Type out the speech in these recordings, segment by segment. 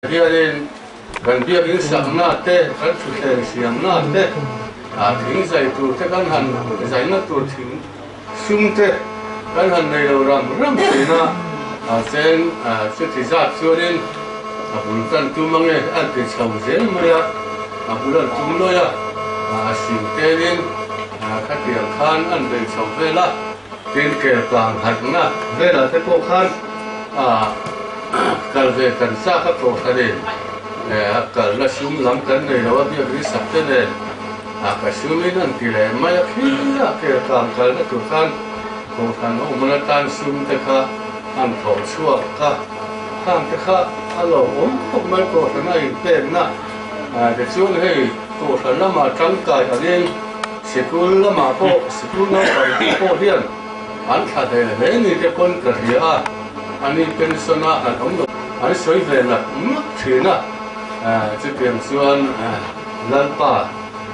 Hianin kan biakin sakna te, kan thutthleng siamna te, thing zai tur te kan han zaina tur thing sum te kan han nei lo ram ram thin a, mahse chuti zat chuanin a bul kan tum ange an ti chho zel mai a, a bul an tum lawi a, a sing telin khatiang khan an bei chho vel a, tin kelkang harhna velah te pawh khan Kal ve kan chak a kohhran in a kalna sum lam kan nei lo a biak ri sak te nen a ka sum in an ti leh mai a khi a kel kang kalna tur khan kohhran a awm atan sum te kha an thawh chhuak a khang te kha a lo awm khawp mai kohhran a in pekna tichuan hei kohhran lamah tangkai angin sikul lamah pawh sikul naupang te pawh hian An thla hle hle ni te pawn ka hria a, ani pension a han awm lo an sawi ve nak nak thin a, chutiang chuan Lalpa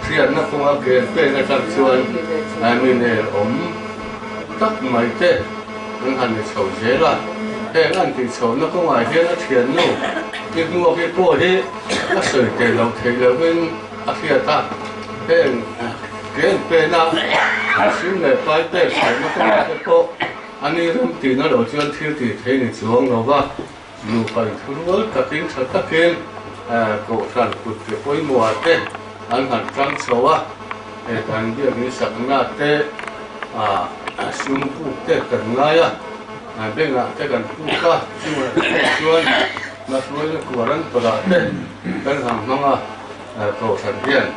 hriatna kawnga ken pen atang chuan mi nel awm tak mai te an han ni chho zel a, heng an tih chhohna kawngah hian a thiannu i hmuak i pawh hi a sawi teh loh theih lohin a hriat a, heng. Ken pena sum leh pai pek theihna kawngah te pawh a ni ram tihna lo chuan thil tih thei ni chuang lo va, nupa inthurual takin tha takin kohhran kut ke pawimawhah te an han tang chho a, he kan biakin sakna te sum puk te kan ngai a, bengah te kan puk a, chungah te pawh chuan hmahruaina kuar an tawrh ah te kan han hmang a, kohhran hian.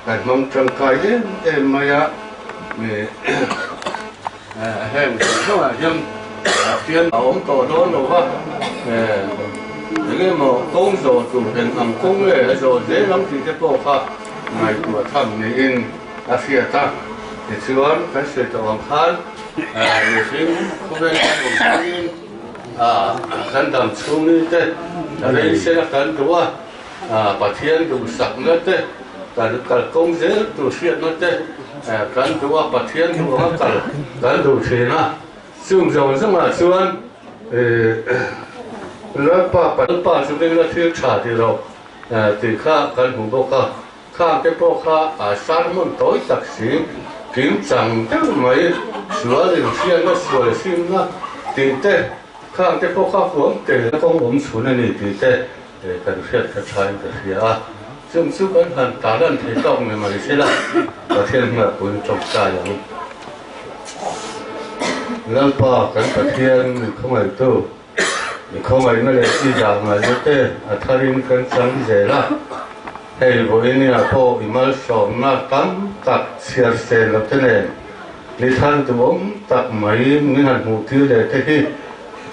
Kan hmang tangkai em em mai a, heng zawng zawngah hian fian a awm tawh dawn lo va, eng emaw kawng zawh tur eng ang kawng nge a zawh zel ang tih te pawh kha ngaihtuah tham niin a hriat a. Tichuan kan sawi tawh ang khan mihring khawvel kan awm chhungin kan dam chhungin te rei sela kan duh a. Pathian duhsakna te, kan kalkawng zel tur hriatna te kan duh a, Pathian duh anga kal kan duh thin a. Chung zawng zawngah chuan Lalpa Lalpa chu rinna thil tha ti rawh tih kha kan hmu bawk a. Khang te pawh kha sermon tawi tak si, kim chang deuh mai, sual inhriatna, sual simna tih te, khang te pawh kha huam tel kawng awm chhun a ni tih te Kan hriat kha thain ka hria a, chung chu kan han tarlan thei tawk ni mai sela, Pathian hmel puiin tawngtai ang. Lalpa kan Pathian mi khawngaihtu, mi khawngaihna leh i zah ngaihna te a tharin kan chang zel a, hei vawinia pawh i malsawmna tam tak chhiar sel lo te nen ni thar duhawm tak mai min han hmuh tir leh te hi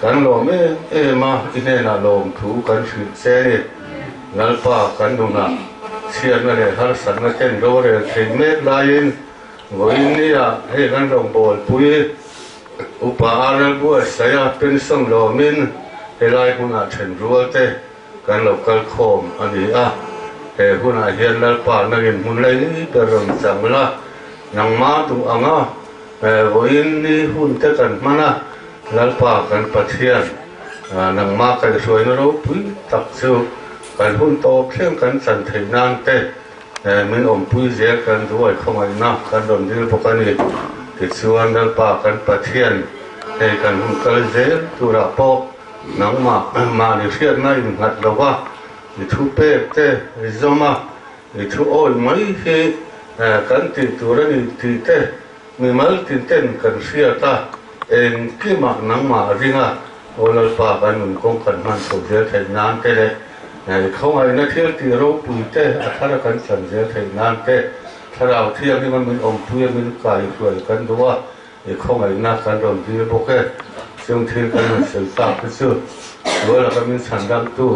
Kan lawm em em a, i hnenah lawmthu kan hrilh che a ni. Lalpa kan nunah chhiatna leh harsatna ten rorel theih mek laiin vawiin nia hei kan rawngbawlpui Upa Arnold Buatsaia pension lawmin helai hmunah thenrual te kan lo kal khawm a ni a. He hunah hian Lalpa nangin hmun lei ber rawn chang la, nangmah duh anga vawiin ni hun te kan hman a, Lalpa kan Pathian, nangmah kaihhruaina ropui tak chu kan hun tawp thleng kan chan theih nan te min awmpui zel kan duai khawngaihna kan rawn dil bawk a ni. Tichuan Lalpa kan Pathian, hei kan hun kal zel turah pawh nangmah mahni hriatna innghat lova i thu pek te i zawm a, i thu awih mai hi kan tih tur a ni tih te Mimal tin ten kan hriat a, engkimah nangmah ring a, Aw Lalpa kan nun kawng kan hman chho zel theih nan te leh khawngaihna thil tih ropui te a thar a kan chan zel theih nan te Thlarau Thianghlim a min awmpui a min kai hruai kan duh a, i khawngaihna kan rawn dil bawk e. Chung thil kan rawn sawi tak te chu sual laka min chhan ramtu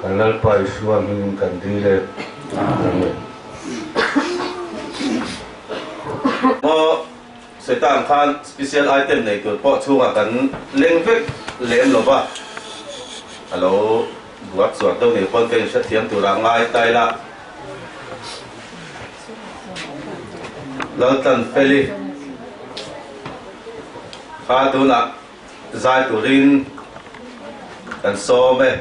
kan Lalpa Isua hmingin kan dil e. Amen. Maw Satan khan special item nei tur pawh chhungah kan leng vek lem lo va, a lo buat chuar deuh ni pawn ka inhrethiam turah ngai ta ila. Laltlan Feli kha tunah zai turin kan sawm e.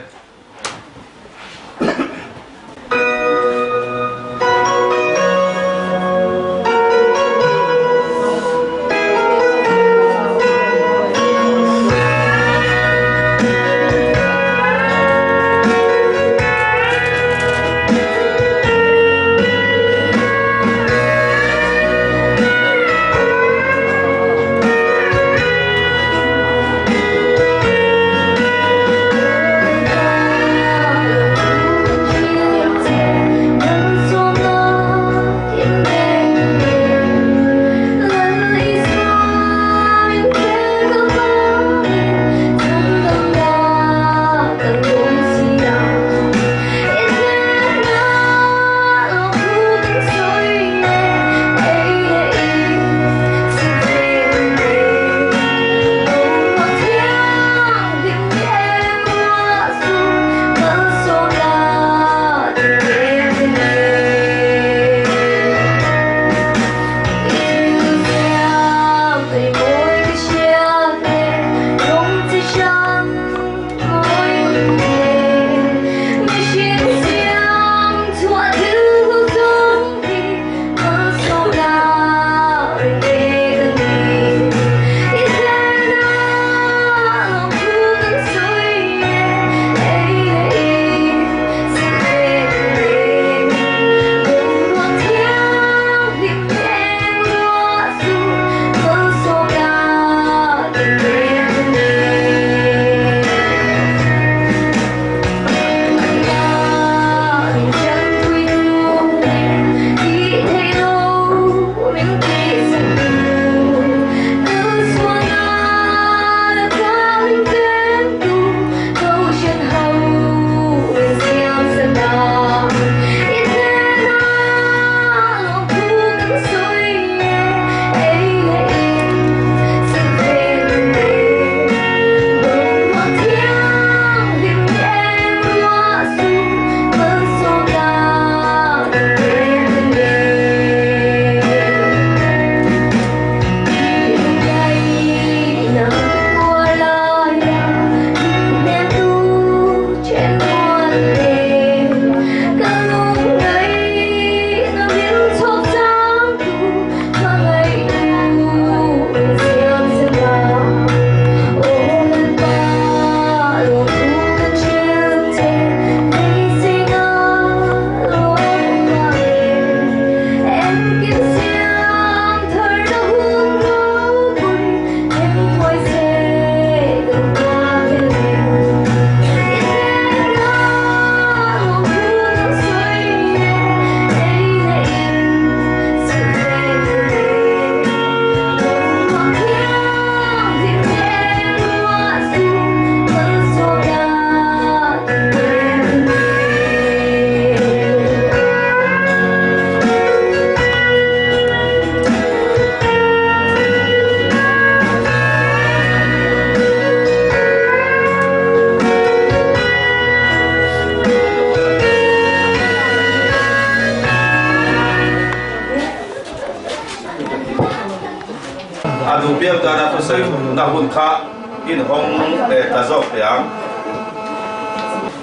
A duh piang tana thusawi na hun kha inhawng leh ta zawk teh ang.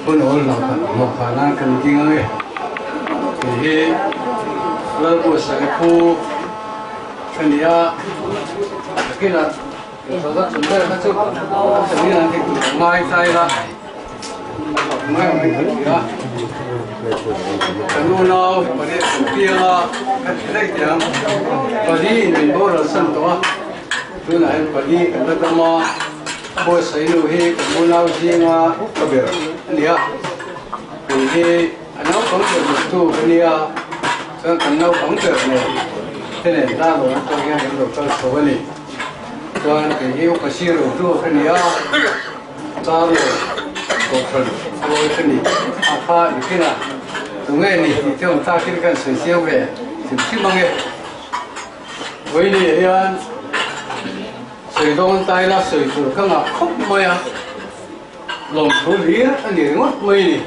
Hun awl lo tak hlawh phah nan kan ding ang e. Kei hi Lalbuatsaih phu ka ni a, takinah ka thaw zat chung ber kha chu ka ni ang tih ka ngai ta ila, ngai awm in ka ti a. Kan unau pariat kan piang a, ka ti daih teh ang. Pali in min boral san tawh a, tunah hian pali kan la dam a. Buatsaih nu hi kan unau zinga ka ber a ni a, kei hi a naupang ber duhtu ka nia, chuan kan naupang ber nen te nen tan lo atang hian kan lo kal chho a ni. Chuan kei hi upa sir rotu ka ni a, tar lo kohhran kawi ka ni a kha nikin a, tunge ni tih te awm takin kan sawi chiang ve hrim hrim ange. Vawiin hian. Sawi dawn ta ila sawi tur ka ngah khawp mai a, lawmthu hlir a ni ringawt mai a ni.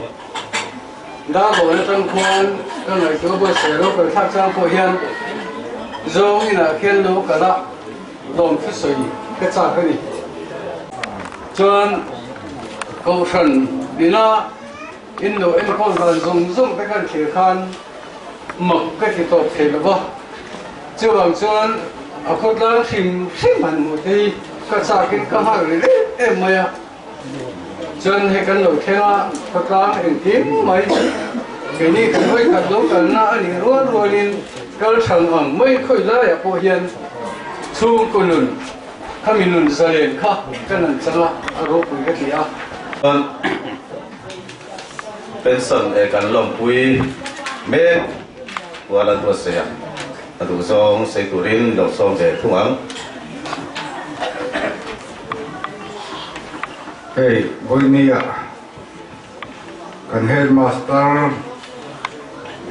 Darlawn atang khuan ka ngaihtuah buatsaih ro kal thlak chang pawh hian zawng inah khian lo kal a, lawmthu sawi ka chak a ni. Chuan Kohhran ina in lo enkawl dan zawng zawng te kan thlir khan mak ka ti tawp thei lo va, chuvang chuan a khawtlang hrim hrim han hmuh te hi ka chakin ka nghak ri em em mai a, chuan hei kan lo thleng a, khawtlang engkim mai keini kan hawi khat lo kalna a nih rual rualin kal hrang ang mai khawi laiah pawh hian chhungkaw nun khami nun zalen kha kan han chang a, a ropui ka ti a. Pension e kan lawmpui mek kual an buatsaih a, a duh zawng sei turin lo sawm ve thung ang. Hei vawinia kan headmaster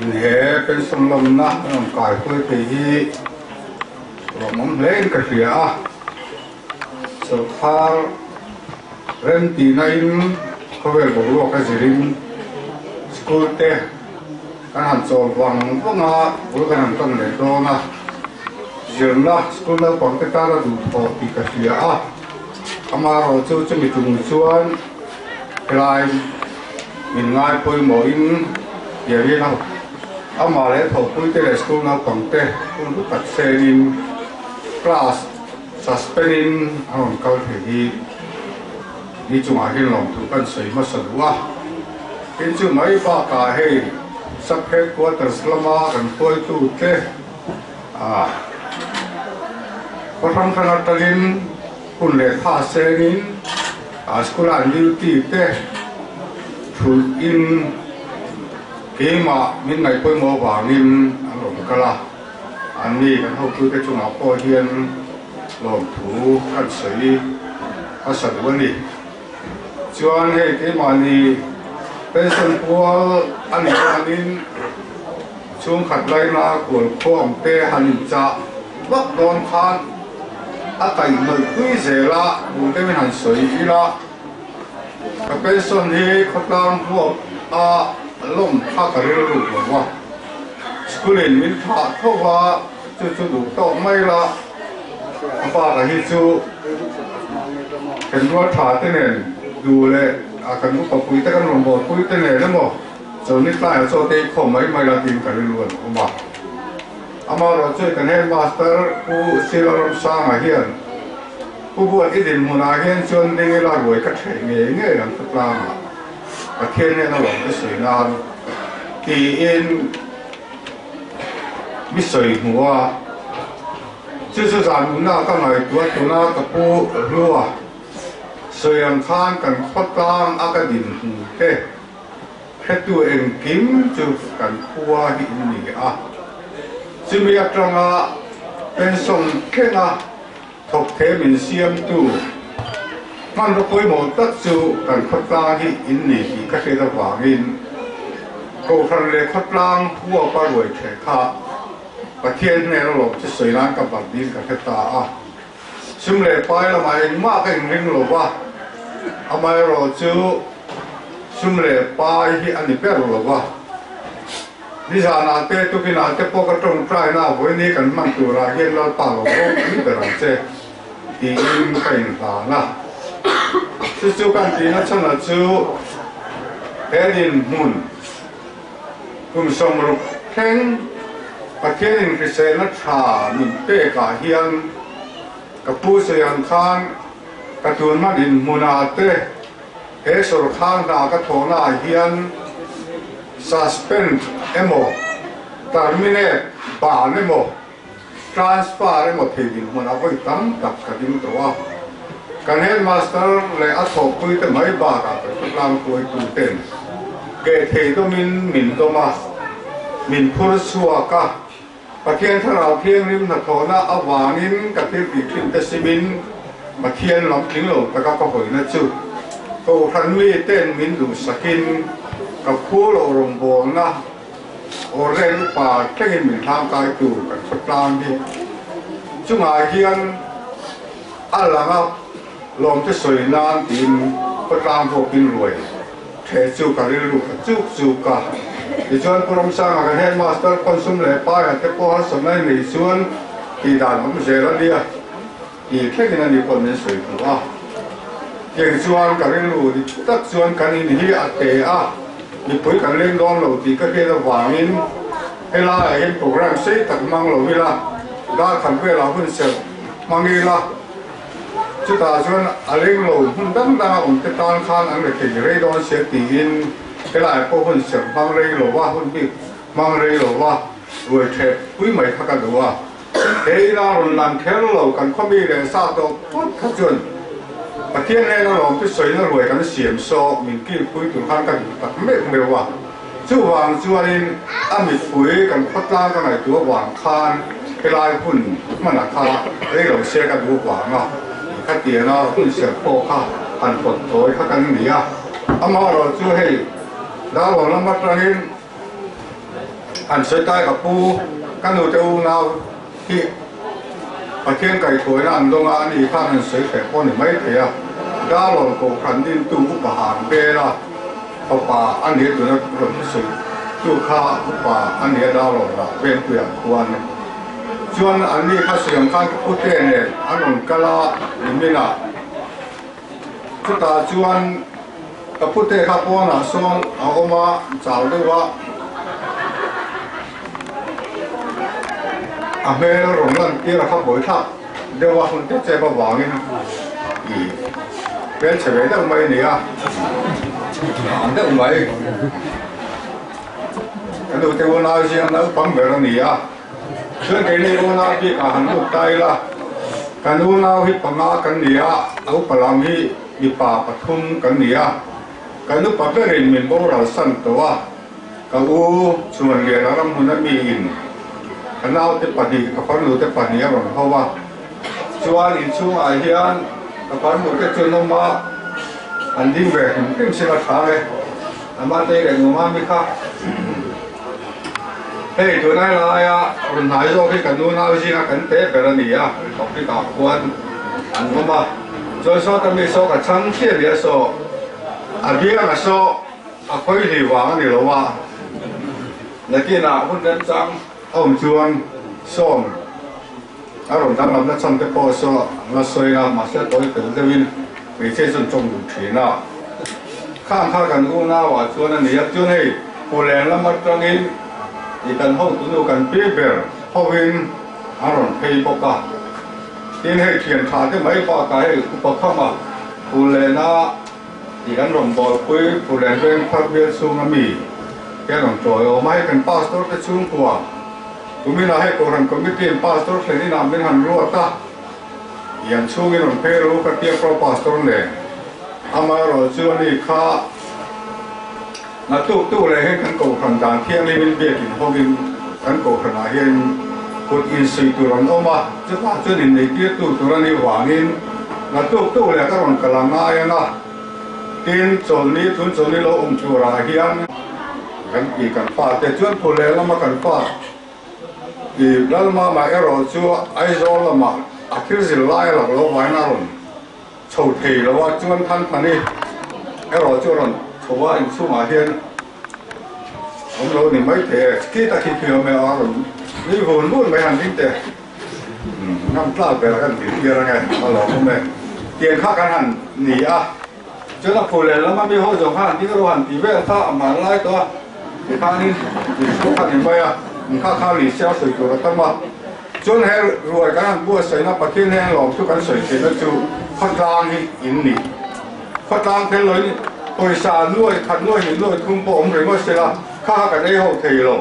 in he pension lawmna an rawn kai huai thei hi lawmawm hle in ka hria a. Sawrkhar remtihna in khawvel boruak a zirin school te kan han chawl vang vang a, bul kan han tan leh dawn a, zirna school naupang te tan a duhthawh tih ka hria a, amaherawh chu chumi tum chuan helai min ngai pawimawhin tiangin a amah leh thawhpui te leh school naupang te hun hlu tak sengin class Suspend in a rawn kal thei hi ni chungah hian lawmthu kan sawi hmasa duh a, tin chu mai bakah hei sub headquarters lama kan hruaitu te ah khaw hrang hrang atangin hun leh tha sengin ah school ah an duty te thulh in keimah min ngaih pawimawh avangin an rawn kal a. Anni kan hotute chungah pawh hian lawmthu kan sawi hmasa duh a ni. Chuan hei keimahni pension pual a nih danin chhungkhat laina kual khuang te han inchah vak dawn khan a kaihhnawih pui zel a, bul deuhin han sawi ila ka pension hi khawtlang huap a lawm kha ka rilru lo a. School in min thlah tho va, chu chu duh tawk mai la, a pa ka hi chu kan rual tha te nen duh leh a kan upa pui te kan rawngbâwl pui te nen emaw chawlhni tlaiah chaw te i khawm mai mai la tiin ka rilru an awm a. Amaherawhchu kan headmaster Pu Sila Ramsanga hian Pu Buat i dinhmunah hian chuan ding ila ruai ka ṭheh ngei ngei ang khawtlangah Pathian hian a lawm te sawi nan tiin mi sawi hmu a, chu chu zan nuna ka ngaihtuah tuna ka pu hlua sawi ang khan kan khawtlang a ka din hmu te hretu engkim chu kan khua hi in ni a, chumi atanga pension thlenga Thawk thei min siamtu hmanraw pawimawh tak chu kan khawtlang hi in ni tih ka hriat avangin Kohhran leh khawtlang huapa ruai ṭheh kha Pathian hnen a lawm chu sawi nan ka bat ding ka hre ta a. Sum leh pai lamah engmah ka inring lo va, amaherawhchu sum leh pai hi a ni ber lo va. Nizanah te tukinah te pawh ka tawngtaina vawiin hi kan hman turah hian Lalpa lo rawng pui ber ang che. tiin ka inhlan a. Chu chu kan tihna chhanah chu he dinhmun kum 60 thleng Pathianin hriselna tha min pekah hian ka pu sawi ang khan ka tunhma dinhmunah te he sawrkhar hna ka thawhnaah hian suspend emaw terminate ban emaw Transfer emaw thei dinhmun a vawi tam tak ka ding tawh a, kan headmaster leh a thawhpuite mai bakah kan khawtlang hruaitu ten ke thei dawmin min dawm a, min phur chhuak a, Pathian Thlarau Thianghlim hnathawhna avangin ka thil tih thin te simin Pathian lam tling lo taka ka hawina chu Kohhran mi ten min duhsakin ka phu loh rawngbawlna Awrlen upa thlengin min hlangkai tur kan hre tlang hi. Chungah hian a lang a, lawmte sawi nan tiin khawtlang hawkin ruai the chu ka rilru ka chuk chuk a. Tichuan Pu Ramsanga kan headmaster pawn sum leh paia te pawh harsatna i nei chuan tih dan awm zel a nia tih thlengin a ni pawn min sawi hmuh a. Tiang chuan ka rilru dik tak chuan kan in hi a te a. Mipui kan leng dawn lo tih ka hriat avangin helaiah hian program sei tak hmang lo ila, dar khat velah hun serh hmang ila, chutah chuan a leng lo hmun dang danga awm te tan khan an rethei rei dawn sia tiin helaiah pawh hun serh hmang rei lo va, hun bik hmang rei lo va, ruai theh pui mai kha ka duh a. He ina rawn lan kher lo kan khawmi leh sa tawh phawt kha chuan Pathian hnena lawm chu sawina ruai kan siam saw min kilpui tur khan ka duh tak meuh meuh a. Chuvang chuanin a mipui kan khawtlang ka ngaihtuah vang khan helai hun hmana kha rei lo se ka duh vang a khatianga hun serh pawh kha han pawt tawi kha kan ni a. Amaherawh chu hei Darlawn lam atangin An sawi tai ka pu, ka nute unau hi Pathian kaihhruaina an dawng a, ani khan an sawi hreh pawh a ni mai thei a, Darlawn Kohhran dintu upa han bel a, fapa a nia tuna rawn sawi tu kha upa a nia Darlawn lah Vengpuiah khuan chuan anni kha sawi ang khan ka pute nen an rawn kal a niminah chutah chuan Ka pute kha pawnah sawn a awm a, chau deuh a, a hmel rawn lan tir a kha buai thlak deuh a, hun te chep avangin i hmel chhe ve deuh mai a ni a, ang deuh mai. Ka nute unau ziang naupang ber a ni a, chuan keini unau bikah han lut ta ila, kan unau hi panga kan ni a, a upa lam hi Mipa pathum kan ni a, kan upa berin min boral san tawh a, ka u chuan Liana ramhuna miin ka naute pahnih, ka farnute pahnih a rawn ho a, chuan inchhungah hian ka farnute chu an awm a, an ding ve hrim hrim sin a tha e, Amatei leh Numami kha. Hei tunai laia rawn hnai zawk hi kan unau zinga kan te ber a ni a, topic ah khuan an awm a, chuan sawta mi saw ka chhang chiah nia saw a bianga saw a khawi hli vang a ni lo a, nakinah hun remchang a awm chuan sawm a rawn danglamna chhan te pawh saw an la sawi a, mahse tawi fel deuhin hmeichhia chuan chawm duh thin a. Khang kha kan unau ah chuan a ni a, chuan hei Puleng lam atangin i kan hotunu kan pi ber hovin an rawn phei bawk a, tin hei thian tha te mai bakah hei upa khama Pulena i kan rawn bawlpui Puleng veng thar bial chhunga mi te an rawn tawi awm a, hei kan pastor te chhungkua kuminah hei Kohhran Committee in pastor thlen inah min han ruat a. Ian chhungin rawn phei ru ka tia pro pastor nen amaherawh chu ani kha naktuk tuk leh hian kan kohhran dan thianghlim in biakin hawngin kan kohhran ah hian kut insuih tur an awm a chutah chuan innei tir tu tur ani vangin naktuk tuk leh ka rawn kal a ngai ang a tin chawlhni tun chawlhni lo awm tur ah hian kan ti kan fate chuan phu leh lama kan fa I Lalmama erawh chu Aizawl lamah a thil zir lai a lak lo vain a rawn chho thei lo a, chuan Thanthani erawh chu a rawn chho a, inchhungah hian awm lo ni mai thei e, khi tak hi khi awm e, a rawn nui vun vun mai han ding teh. Ngam tlak ber kan tih tir ange a lawm awm e. Tiang kha kan han ni a, chuan a phu leh lama mi ho zawng kha han ding rawh han ti vel kha a hman lai tawh a, tikhanin inchhung kha ni mai a, in kha kha ni sia sawi tur a tam a. Chuan he ruai kan han buatsaihna Pathian hian lawm chu kan sawi theihna chu khawtlang hi in ni. Khawtlang thil loin pawisa nuai khat nuai hnih nuai thum pawh awm ringawt sela kha kha kan ei ho thei lo.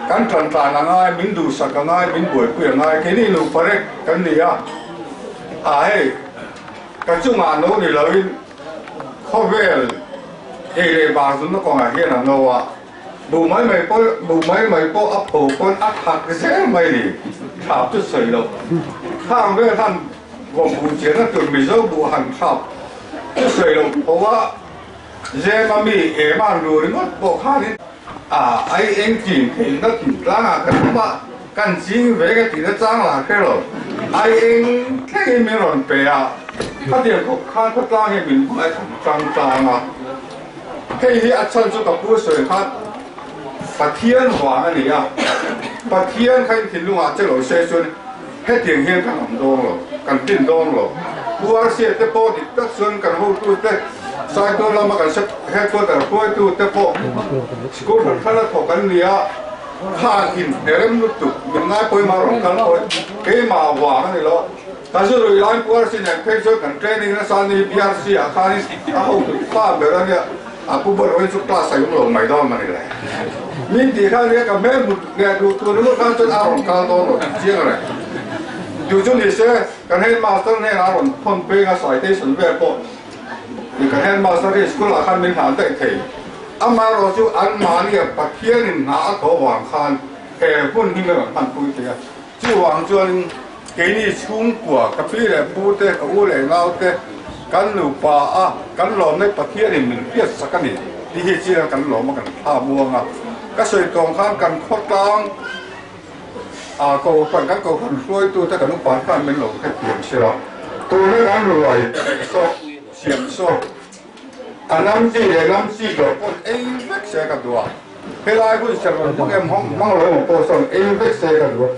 Kan tan tlan a ngai, min duhsak a ngai, min buaipui a ngai. Keini nupa rek kan ni a, ah hei ka chungah no ni loin khawvel ei leh bar zunna kawngah hian a no a, buh mai mai pawh buh mai mai pawh a pho pawn a thak zel mai ni, thlap chu sawi lo. Khang vel han vawm buh chianna tur Mizo buh han thlap chu sawi lo pho a, Zema mi ema lu ringawt pawh khanin a ai eng chin theihna tih tlangah kan awm a, kan ching ve ka tihna chang lah hre lo. Ai eng thlengin min rawn pe a, khatiang khawp khan khawtlang hi min hmangaih khan tang tlang a. Hei hi a chhan chu ka pu sawi khan Pathian vang a ni a, Pathian kha in thinlungah che lo se chuan hetiang hian kan awm dawn lo, kan tlin dawn lo. Pu Arsia te pawh dik tak chuan kan hotute Saitual lama kan headquarter hruaitute pawh school hran hran a thawk an ni a, khan in herem lutuk min ngaipawimah rawn kal pawh keimah vang a ni lo. Ka zu rui lai Pu Arsi nen phei chuan kan training nasa a ni, BRC ah khanin a hotu pa ber a nia, a pu ber awin chu class a awm lo mai dawn a ni le. Min tih khan nia ka hmel hmu leh duh tur ringawt khan chuan a rawn kal dawn lo tih chiang reng. Duh chu ni se kan headmaster hnenah a rawn thawn peng a citation vel pawh kan headmaster hi school ah khan min hlan daih thei. Amaherawh chu anmahnia Pathianin hna a thaw vang khan he hun hi min rawn hmanpui thei a. Chuvang chuanin keini chhungkua, ka pi leh pu te, ka u leh nau te, kan nupa a kan lawmna hi Pathianin min hriat sak a ni tih hi chiang kan lawm a, kan thla muang a. Ka sawi tawng khan kan khawtlang a kohhran, kan kohhran hruaitu te kan upa khan min lo hrethiam sil a, tuna kan ruai saw siam saw a lam chi leh lam chi loh pawn ei vek se ka duh a. Helai hun ser rawn hmang em hmang lo emaw pawh sawn ei vek se ka duh a,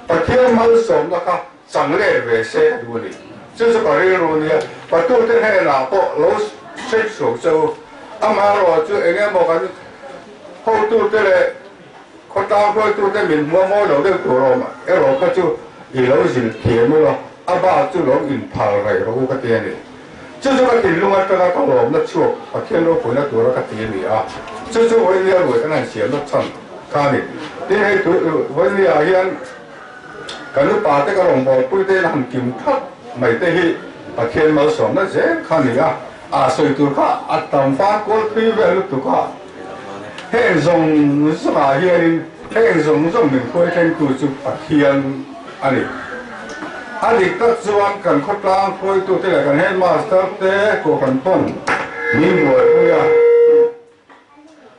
Pathian malsawmna kha chang let ve se ka duh a ni. Chu chu ka rilru nia, patute hnenah pawh lo hre chhuak che u. Amaherawh chu eng emaw kan hotute leh khawtlang hruaitute min hmuh a mawi lo deuh tur awm erawh kha chu i lo zil thiam ula, a bak chu lo inphal rei rawh u ka ti a ni. Chu chu ka thinlung atanga ka lawmna chhuak Pathian ropuina tura ka ti a ni a, chu chu Vawilia ruai kan han siamna chhan kha a ni. Tin, hei tu Vawilia hian kan upa te ka rawngbawlpui te in han kim thap mai te hi Pathian malsawmna zel kha a ni a, a sawi tur kha a tam far kual thui vel lutuk a, heng zawng zawngah hianin heng zawng zawng min hruai thlengtu chu Pathian a ni. A dik tak chuan kan khawtlang hruaitute leh kan headmaster te kohhran pawn min buaipui a,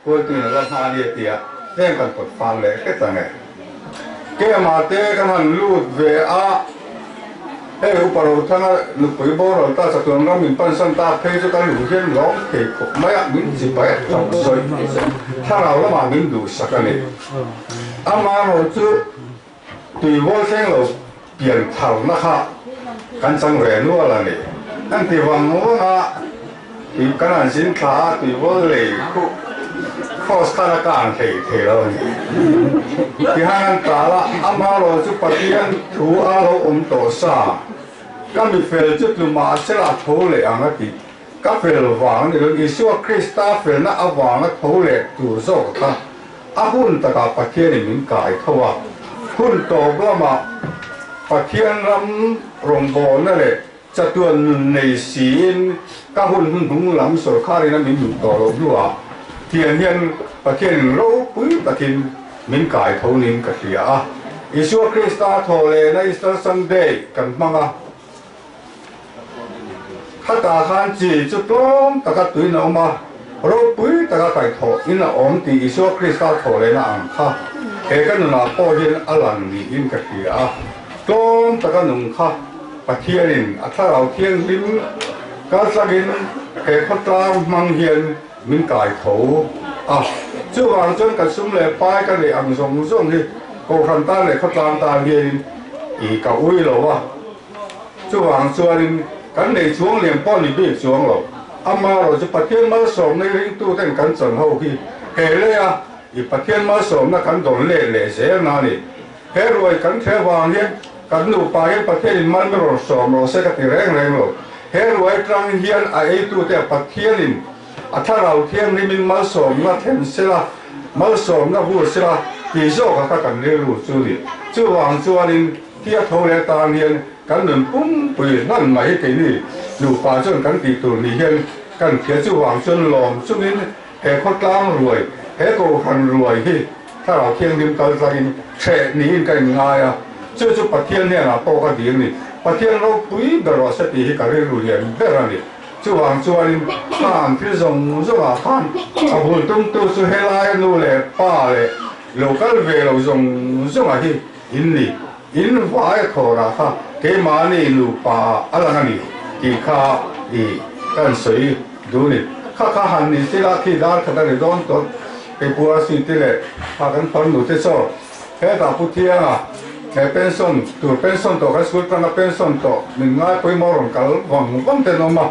hruaituin a la hma a ni a ti a, heng kan pawt fal leh hret ang e. Kema te kan han lut ve a, hei Upa Rothanga nupui boral ta chatuan ram min pansan ta phei chu kan luh hian lawm thei khawp mai a, min chipai a tam zawih thlarau lamah min duhsak a ni. Amaherawhchu. Tui vawl thleng lo pian tharna kha kan chang ve nual a ni. Kan ti vang vang a, tui kan han zin thla a, tui vawl lei khu cross khan a kang thei thei lo a ni. Tihan an tal a, amaherawh chu Pathian thu a lo awm tawh sa, ka mi fel chu tlu mahsela tho leh ang a tih. Ka fel vang a ni lo, Isua Krista felna avanga tho leh tur zawk kha a hun takah Pathianin min kai tho a. Hun tawp lamah Pathian ram rawngbawlna leh chatuan nun nei siin ka hun hnuhnung lam sawrkharin a min duh tawh loh hnuah tiang hian Pathianin ropui takin min kai tho niin ka hria a. Isua Krista thaw lehna Easter Sunday kan hmang a. Khatah khan chi chu tlawm taka tuin a awm a, ropui taka kaihthawh in a awm tih Isua Krista thawh lehna ang kha he ka nunah pawh hian a lang niin ka hria a. Tlawm taka nung kha Pathianin a Thlarau Thianghlim kaltlangin he khawtlang hmang hian min kaitho a. Chuvang chuan kan sum leh pai ka neih ang zawng zawng hi Kohhran tan leh khawtlang tan hianin. I ka ui lo a, chuvang chuanin kan nei chuang lian pawh ni bik chuang lo. Amaherawh chu Pathian malsawmna i ringtuten kan chan ho hi he leia i Pathian malsawmna kan dawn let leh zel na a ni. He ruai kan thleh vang hian kan nupa hian Pathianin mal mi rawn sawm rawh se ka ti reng reng lo. He ruai tang hian a eitute a Pathianin a thlarau thianghlimin malsawmna thlen sela, malsawmna vur sela tih zawkah kha kan rilru chu ni. Chuvang chuanin thi a tho leh tan hian kan nun pumpui hlan mai hi keini nupa chuan kan tih tur ni hian kan hria. Chuvang chuan lawm chungin He khawtlang ruai, he kohhran ruai hi Thlarau Thianghlim kal tlangin hreh niin ka inngai a, chu chu Pathian hnenah pawh ka dil ni. Pathian ropui ber rawh se tih hi ka rilru lian ber a ni. Chuvang chuanin khan thil zawng zawngah khan a bul tumtu chu helai nu leh pa leh lo kal ve lo zawng zawngah hi in ni. In vai thawrah kha keimahni nupa a lang a ni tih kha i kan sawi duh ni. Kha kha han ni sila khi dar khat a ri dawn tawt kei pu Arsi te leh kha kan farnu te chaw hetah Pu Thianga he pension tur pension tawh kan school tanga pension tawh min ngai pawimawh rawn kal vang vang te an awm a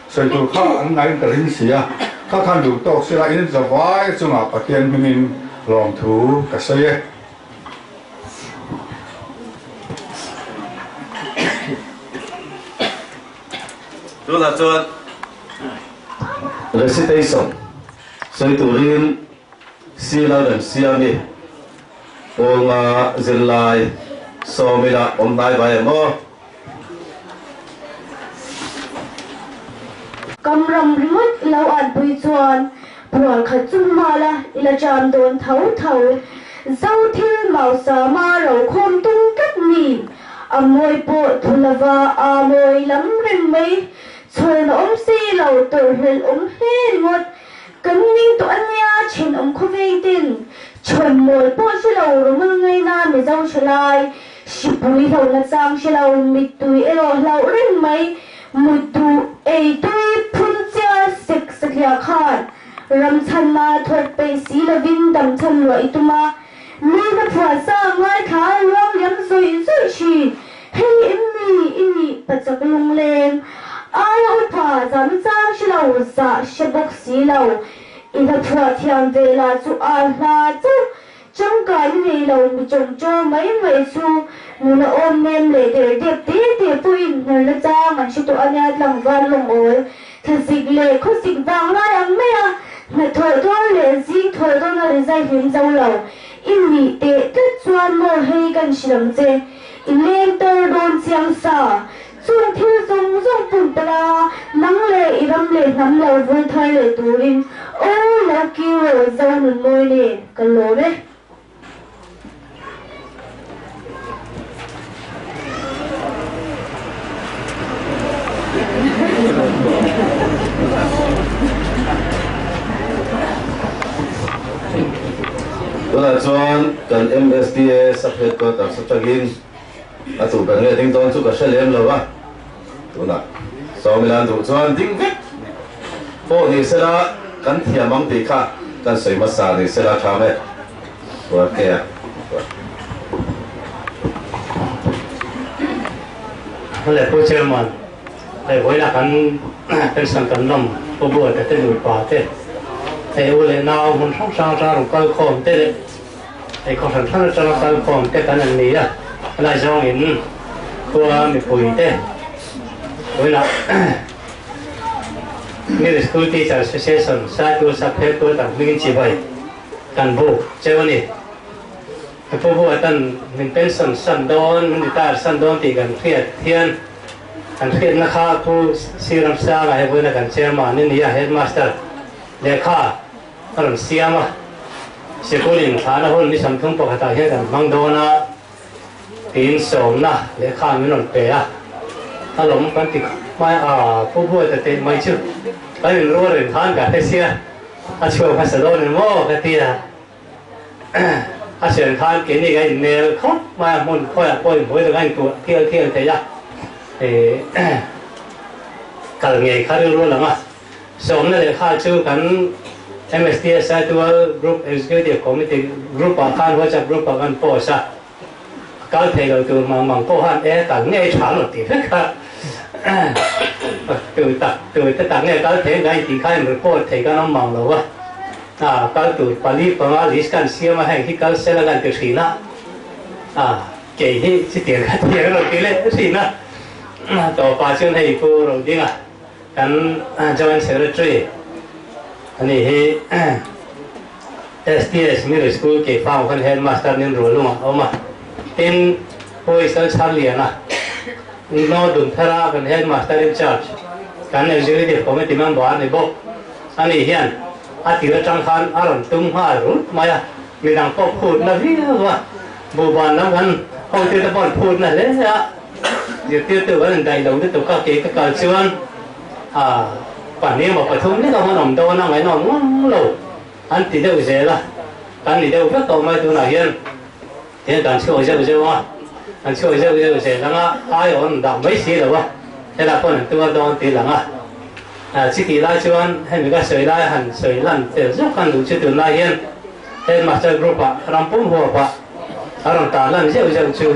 sawi tur kha an ngaiin ka ring si a kha khan duh tawk sila in zavai chungah Pathian hmingin lawmthu ka sawi e. Tunah chuan recitation sawi turin Sila Remsiami Pawnga zirlai sawmila awm hnai vai em aw. Kam ram ringawt i lo anpui chuan bual khat chu hmala i la jam dawn tho tho. Zo thil mausama rokhawm tum tlat mi, a mawi pawh thu lova aa mawi lam reng mai. Chhawn a awm si lo, tawrhhlelh awm hle ringawt. Kan ning tawh a nia, thenawm khawveng ten chhawn mawi pawh hre lo, rawmul ngaina Mizo thalai, hripui hlauhna chang hre lo, mittui erawh hlauh reng mai, mut duh ei tui phun chiar sek satliah khan ram chhanna thawk peih si lovin dam chhan luah i tum a, mi hla phuah sa ngaithla ruang liam zawih zawih thin, hei em ni i nih pachak lungleng, aia upa zam chang hre lo, zah hre bawk si lo, i hla phuah thiam ve lah chu a hla chauh Changkai i nei lo mi chawngchaw mai mai chu nula awm nem leh der dep te te pawhin hnawlna chang an hre tawh a nia tlangval lawng awl thlazik leh khawsik vang lai ang mai a hnathawh dawn leh zing thawh dawn a rizai hlim zo lo i nih teh tlat chuan maw hei kan hrilh ang che i leng tar dawn chiang sa Chung thil zawng zawng pumpelh a, nang leh i ram leh hnam lo vul thar leh turin aw lo kir rawh zo nun mawi nen ka lawm e. Tunah chuan kan MSDA sub-headquarters atangin A tu ber nge ding dawn chu ka hre lem lo a, tunah Sawmilan duh chuan ding vek pawh ni sela kan thiam ang tih kha kan sawi hmasa ni sela tha mai Ruatkea chuan. Hale Pu Chairman, hei vawiinah kan pension kan lawm Pu Buaite te nupa te, hei u leh nau hmun hrang hrang atanga rawn kal khawm te leh Hei khaw hran hran atanga kalkhawm te kan an ni a, helai zawngin khua mipui te tunah Middle School Teacher Association Saitu Sub-Headquarter hmingin chibai kan buk cheu a ni. Pu Buatan min pension san dawn, min retire san dawn tih kan hriat hian kan hriatna kha Pu Siramsanga he vawiina kan chairman a ni a, headmaster lehkha a rawn siam a, sikul inthlahna hun ni 30 pakhatah hian kan hmang dawn a tiin sawmna lehkha min rawn pe a, a lawm kan ti khawp mai a, Pu Buaita teh mai chu kan inrual reng khan ka hre sia, a chhuak hmasa dawn em aw ka ti a, a sian khan keini kan innel khawp mai a, hmun khawiah pawh inhmui tak a intuah thial thial thei a, kal ngei kha rilru a lang a. Sawmna lehkha chu kan MSTSI Dual Group Executive Committee group ah khan WhatsApp group ah kan post a. Kal thei lo tur mang mang pawh khan e kal ngei tha lo tih vek kha tu tak tu te tak nge kal thei ngai tih kha in report thei kan awm mang lo a. A kal tur pali panga list kan siam a heng hi kal sela kan ti thin a. A kei hi chutiang ka ti ang lo ti leh thin a. Tawpah chuan hei Pu Rodinga kan Joint Secretary ani hi STS Middle School Keifang khan Headmaster nin Rualungah a awm a. Tin, Pu Isal Chharliana, Ngo Dunthara kan Headmaster in charge, kan Executive Committee member a ni bawk. Ani hian a tir atang khan a rawn tum nghal rut mai a, midang pawh phutna viau a, buhban lam kan hotute pawh an phutna hle a, zirtirtu kan indaih lo lutuk a, kei ka kal chuan pahnih emaw pathum lek a hun awm dawn a ngaihnawm ngang lo. An ti deuh zel a, kan ni deuh vek tawh mai tunah hian hian kan chhuak zeuh zeuh a, an chhuak zeuh zeuh zel ang a, ai awn dah mai si lo a, helai pawh an tuar dawn ti lang a. Chutih lai chuan hemi ka sawi lai han sawi lan tel zawk khan duh chu tunlai hian Headmaster Group ah ram pum huap ah a rawn tar lan zeuh zeuh chu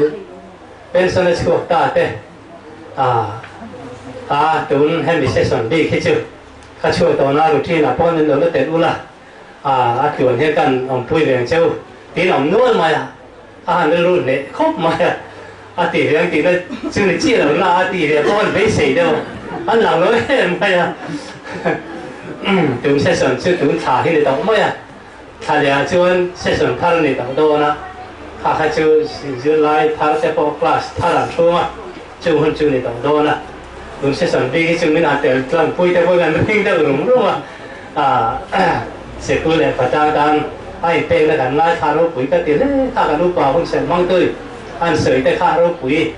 pension a chhuak ta te a tun hemi session bik hi chu Ka chhuah tawhna routine ah pawh min lo la telh ula, a tluan hian kan awmpui ve ang che u tiin a awm nual mai a, a han rilru hneh khawp mai a, a ti ve ang tihna chu ni chiah lo na a ti ve pawh an beisei deuh a, an lang lo em mai a, tun session chu tun thla hi ni tawh mai a, thla leh ah chuan session thar a ni tawh dawn a, kha kha chu zirlai thar te pawh class thar an hrung a. Chung hun chu ni tawh dawn a, tun session bik hi chu min han tel tlang pui te pawh kan ring deuh rum rum a, sikul leh patang tan a inpekna kan ngaithla ropui ka ti hle kha kan upa hun serh hmangtui an sawi te kha ropui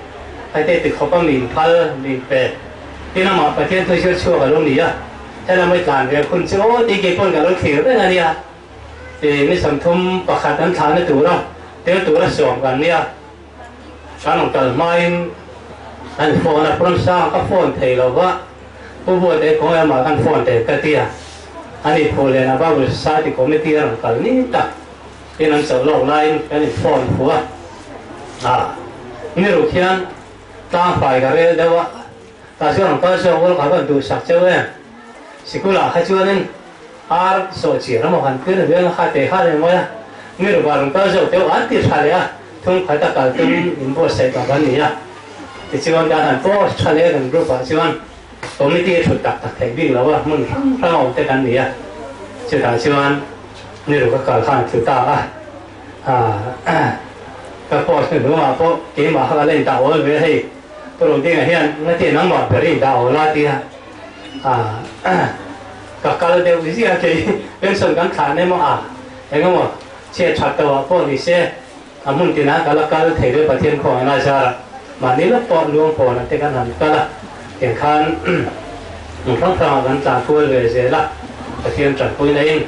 hete ti khawp a min phal min pe tin amah Pathian thu zir chhuak a lo ni a, helam i tlan ve hun chu aw tih kei pawn ka lo thlir reng a nia, ni 31 an thlahna tura tel tura sawm kan nia. Kan rawn kal hmain an phone a, Prawn Sang ka phone thei lo va, Pu Buate kawng lamah kan phone thei ka ti a, ani phu lian a Bible Society Committee a rawn kal ni tak in an chauh lawk laiin kan in phone phu a, ah ni ruk hian tlang fai ka rel deuh a, tah chuan rawn kal zawk ul ka van duhsak cheu em, sikulah kha chuanin ar sawh chiar emaw han tir vel kha teh kha reng mai a, ni rukah rawn kal zawk teuh an ti tha leh a. Thung khat a kal tum in buatsaih tak an ni a, tichuan kan han post tha leh kan group ah chuan committee a thut tak tak theih bik lo a, hmun hrang hrang a awm te kan ni a, chutah chuan niru ka kal khan thu ta a, ka post hnu hnungah pawh keimah kha ka la indah awl ve hei Pu Rudinga hian ngati nangmah ber i indah awl a tia ka kal deuh ziah kei pension kan thlah nem a engemaw Chhiat that tawh ah pawh ni se, a hmun tinah ka la kal thei ve Pathian khawngaihna a zar ah mahni lawk pawh luang pawn ah te kan han kal a, tiang khan hmun hrang hrang ah kan tlan kual ve zel a, Pathian tanpuina in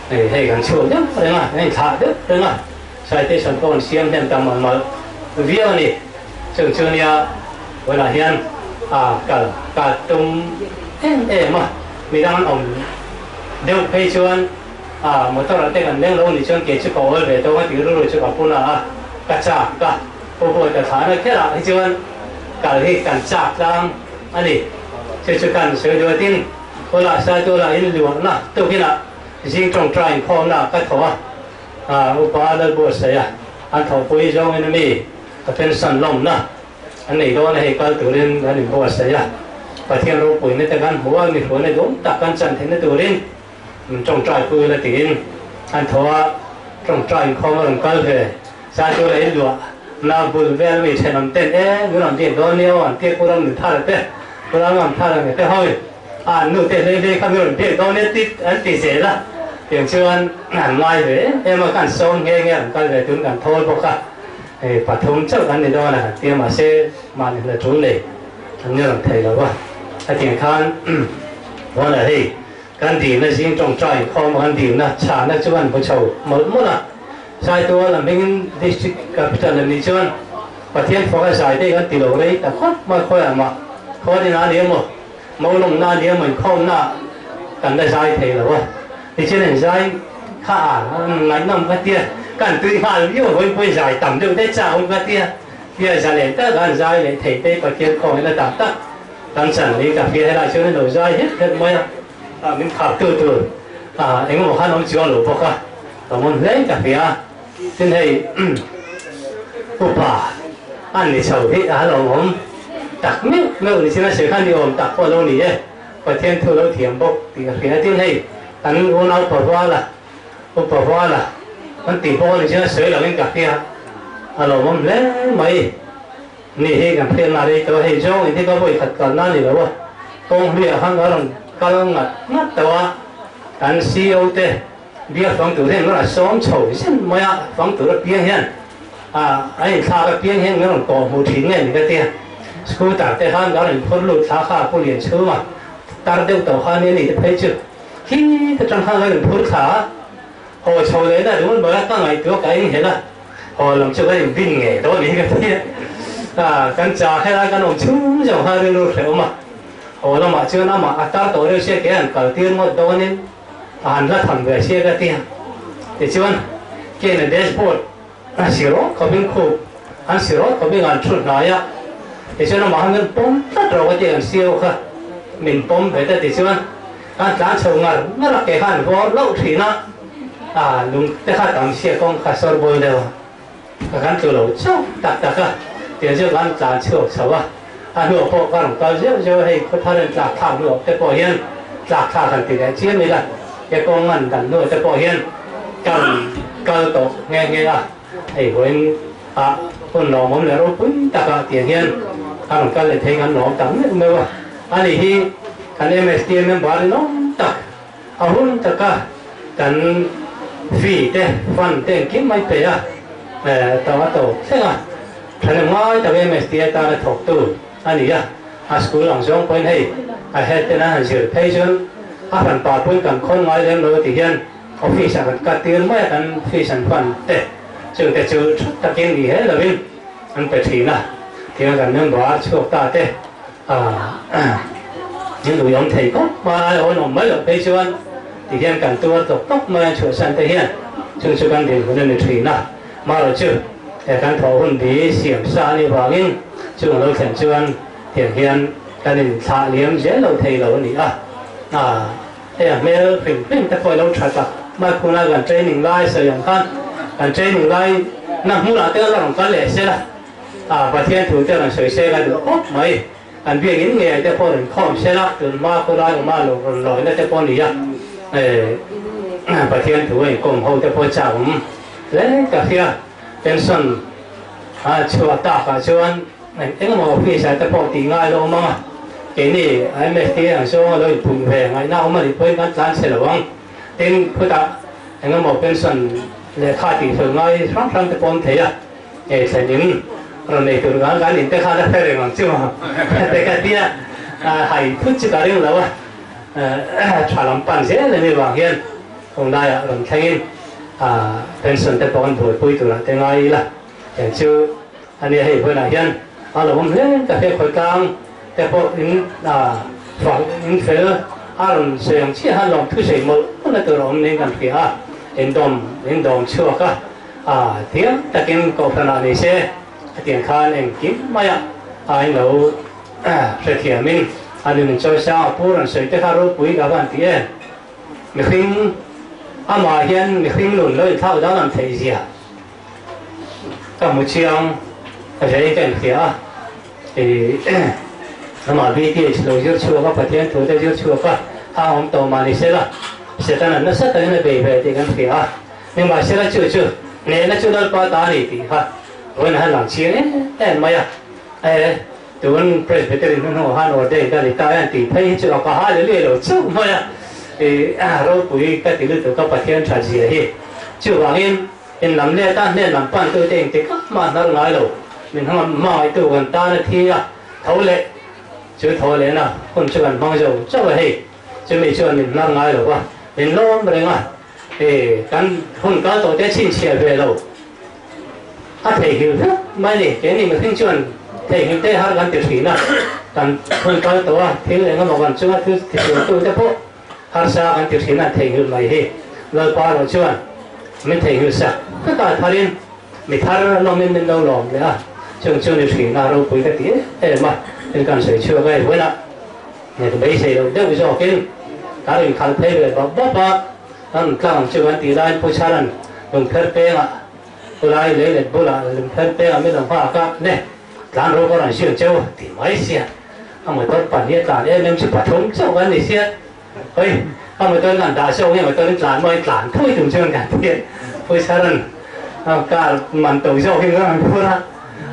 hei kan chhuak deuh reng a, kan inthlah deuh reng a, citation pawh kan siam hnem ta malh malh viau a ni. Chung chu nia vawilah hian a kal ka tum em em a, midang an awm deuh phei chuan A motor ah te kan leng lo nih chuan kei chu ka awl ve tawng a tih rilru chu ka pun a, ka chak ka pu pawh ta thlan a kherah hi chuan kal hi kan chak tlang a ni. Chu chu kan sawi duatin Kawlah Saitualah in luahna tukinah zing tawngtai inkhawmna ah ka thaw a, Upa Lalbuatsaih a an thawhpui zawngin a mi ka pension lawmna an nei dawn a hei kal turin kan inbuatsaih a, Pathian ropuina te kan hmu a, mi hruaina duhawm tak kan chan theihna turin Min tawngtai pui ila tiin an tho a, tawngtai inkhawm a rawn kal ve. Saitual a inluah na bul vel mi thenawm ten e min rawn biak dawn nia aw an tia Pu Ramnunthara te, Pu Ramngamthara nge te hawi a an nu te hlei hlei kha min rawn biak dawn nia tih an ti zel a. Tiang chuan an ngai ve em em a, kan sawm nghe nghe a rawn kal ve tun kan thawl bawk a, hei pathum chauh kan ni dawn a han tia mahse mahni hna tul nei an ni rawn thei lo a. Hetiang khan Vawnah hei Kan dilna zing tawngtai inkhawm a kan dilna chhahna chu an hmu chho mawlh mawlh a. Saitual a hmingin District Capital a nih chuan Pathian fawk a zai te kan ti lo rei ta khawp mai khawiah mah khuarin a ni emaw Maulawmna a ni emaw inkhawmna ah kan la zai thei lo a. Tichuan an zai kha a ngaihnawm ka tia. Kan tui nghal viau vawi pawi zai tam deuh te chau ka tia tia zalen tak a an zai leh thei te Pathian khawngin a dah tak kan chan niin ka hria helai chuan an lo zai het het mai a ah min khar tu tur ah engemaw khan awm chuang lo bawk a ka ngawn hle ka hria tin hei upa an ni chho hi a lo awm tak meuh meuh ni chin a sawi khan ni awm tak pawh a lo ni e Pathian thu lo thiam bawk tih ka hria tin hei kan unau paruala Upa Huala kan tih pawh a ni chiang a sawi loin ka hria a lawmawm hle mai. Ni hi kan hriatna rei tawh a, hei zawng in hi ka vawi khat kalna a ni lo a, kawng hluiah khan ka rawn kal ngat ngat tawh a, kan CEO te biak fang tur hian min rawn sawm chho zen mai a, fang tur apiang hian a inthlak apiang hian min rawn kawh hmuh thin nge ni ka tia, scooter te khan ka rawn inphur lut thla kha Pu Lianchhunga tar deuh tawh kha nia ni te phei chu. Hi te tang khan kan inphur thla a, haw chho leh na ringawt mai a, ka ngaihtuah ka enghelh a, haw lam chu kan inbin ngei dawn niin ka ti a, kan chah helai kan awm chhung zawng khan rilru hrehawm a, haw lamah chuan amah a tar tawh reuh sia ke an kal tir ngawt dawnin a han la tham ve sia ka ti a, tichuan kena dashboard a si rawt khawpin khup an si rawt khawpin an thu hnai a, tichuan amah khan min pawm tlat rawh ka ti an sio kha min pawm ve ta tichuan kan tlan chho ngar ngar a ke kha an vawr loh thin a, a lung te kha tam sia kawng kha sawr bawl deuh a ka kan tlu lo chauh tak tak a, tiang chu kan tlan chhuak chho a, a hnuah pawh ka rawn kal zeuh zeuh a, hei khawthar in tlak thlak hnuah te pawh hian tlak thlak han ti leh chiam ila. He kawng an dan hnu te pawh hian ka rawn kal tawh nghe nghe a, hei vawiin ah hun lawmawm leh ropui takah tiang hian ka rawn kal leh thei kan lawm tak meuh meuh a, ani hi kan MSTA member rinawm tak a hun taka kan fee te fund te engkim mai pe a, to a to thleng a, thahnem ngai tak MSTA tana thawktu a ni a, a school ang zawng pawhin hei a head ten an han zir phei chuan a hran pa pawhin kan khawn ngai lem lo ti hian office ah kan cut tir mai a, kan fees an fund te chung te chu tha takin ni he lovin an pe thin a, tiang kan member chhuak ta te ah in ui awm thei khawp mai a, awn awm mai loh phei chuan ti hian kan tuar tawk tawk mai a chhuahsan te hian chung chu kan dinhmun a ni thin a. Marawh chu he kan thawh hun bi siam sa a nih vangin chung lo thlen chuan tiang hian kan inthlah liam zel lo thei lo a ni a. A hei a hmel hrim hrim te pawh i lo tha tak mai khuna kan training lai sawi ang khan kan training lai na hmunah te la rawn kal leh se la, a Pathian thu te rawn sawi se ka duh khawp mai. An biakinn ngei te pawh rawn khawm se la, tun hma khawlai awma lo rawn lawina te pawh a ni a, Pathian thu a inkawm ho te pawh chak awm hle ka hria. Pension a chhuah takah chuan eng engemaw office ah te pawh tih ngai lo awm ang a, keini MST ang zawnga lo inpum ve ngaihna awm a nih pawhin kan tlan chhe lo ang. Tin, khutah engemaw pension lehkha tihfel ngai hrang hrang te pawh awm thei a. Hei thlen in rawn nei tur kan kan in te khan a hre reng ang chu te ka tia hai phut chu ka ring lo a tha lam pan zel em avang hian kawng laiah rawn thleng in pension te pawh kan buaipui turah te ngai ila tiang chu ania hei vawiinah hian a lo awm hle ka hria khawitlang te pawh in fak in fel a rawn sawi ang chiah a lawmthu sawi mawlh mawlh na tur a awm niin kan hria a indawm indawm chhuak a. A thiam takin kohhranah ni se, hetiang khan engkim maia a in lo hrethiamin a nun chawisang a pu rawn sawi te kha ropui ka van ti em. Mihring amah hian mihring nun lo inthlak danglam theih zia ka hmu chiang rei ka inhria a, i amah BTH lo zir chhuak a, Pathian thu te zir chhuak a, a awm tawh mah ni sela Setana nasa takin a bei ve tih kan hria a. Nimahsela chu chu hnehna chu Lalpa ta a ni tih kha vawiin han lang chiang em em mai a. E, tun Presbytery hnuhnungah khan ordain ka ni ta e an tih phei hi chu a ka hallelujah lo chauh mai a. I ropui ka ti lutuk a Pathian tha zia hi. Chuvangin in lam let a hnen lam pan tute engtik ah mah hnar ngai lo. Min hmangaihtu kan tan a thi a, tho leh chu tho lehna hun chu kan hmang zo chauh a hei. Chumi chuan min hnar ngai lo va, min lawm reng a. E, kan hun kal tawh te chhinchhiah ve lo. A theihnghilh vek mai ni. Keini mihring chuan theihnghilh te har kan ti thin a. Kan hun kal tawh a, thil eng emaw kan chunga thil ti tur te pawh harsa kan ti thin a, theihnghilh mai hi. Lalpa erawh chuan min theihnghilh sak. vek a tharin mi thar lawmin min lo lawm leh a, chung chu ni hrina ropui ka ti em em a, thil kan sawi chhuak a vawiin ah ka beisei loh deuh zawkin ka rawn khalh phei ve bawp bawp a, kan tlang chu kan tih laiin Pu Chharan lungpher pengah khulai leilet bulah lungpher pengah min lo nghak a, ne tlan ro ka rawn siam cheu tih mai sia, a motor pahnih a tlan em em chu pathum chauh kan ni sia. Hei, a motor in an dah zawk nge motor in tlan maw in tlan thui tum chuan kan ti a, pawisa rawn car man to zawk in rawn phur a,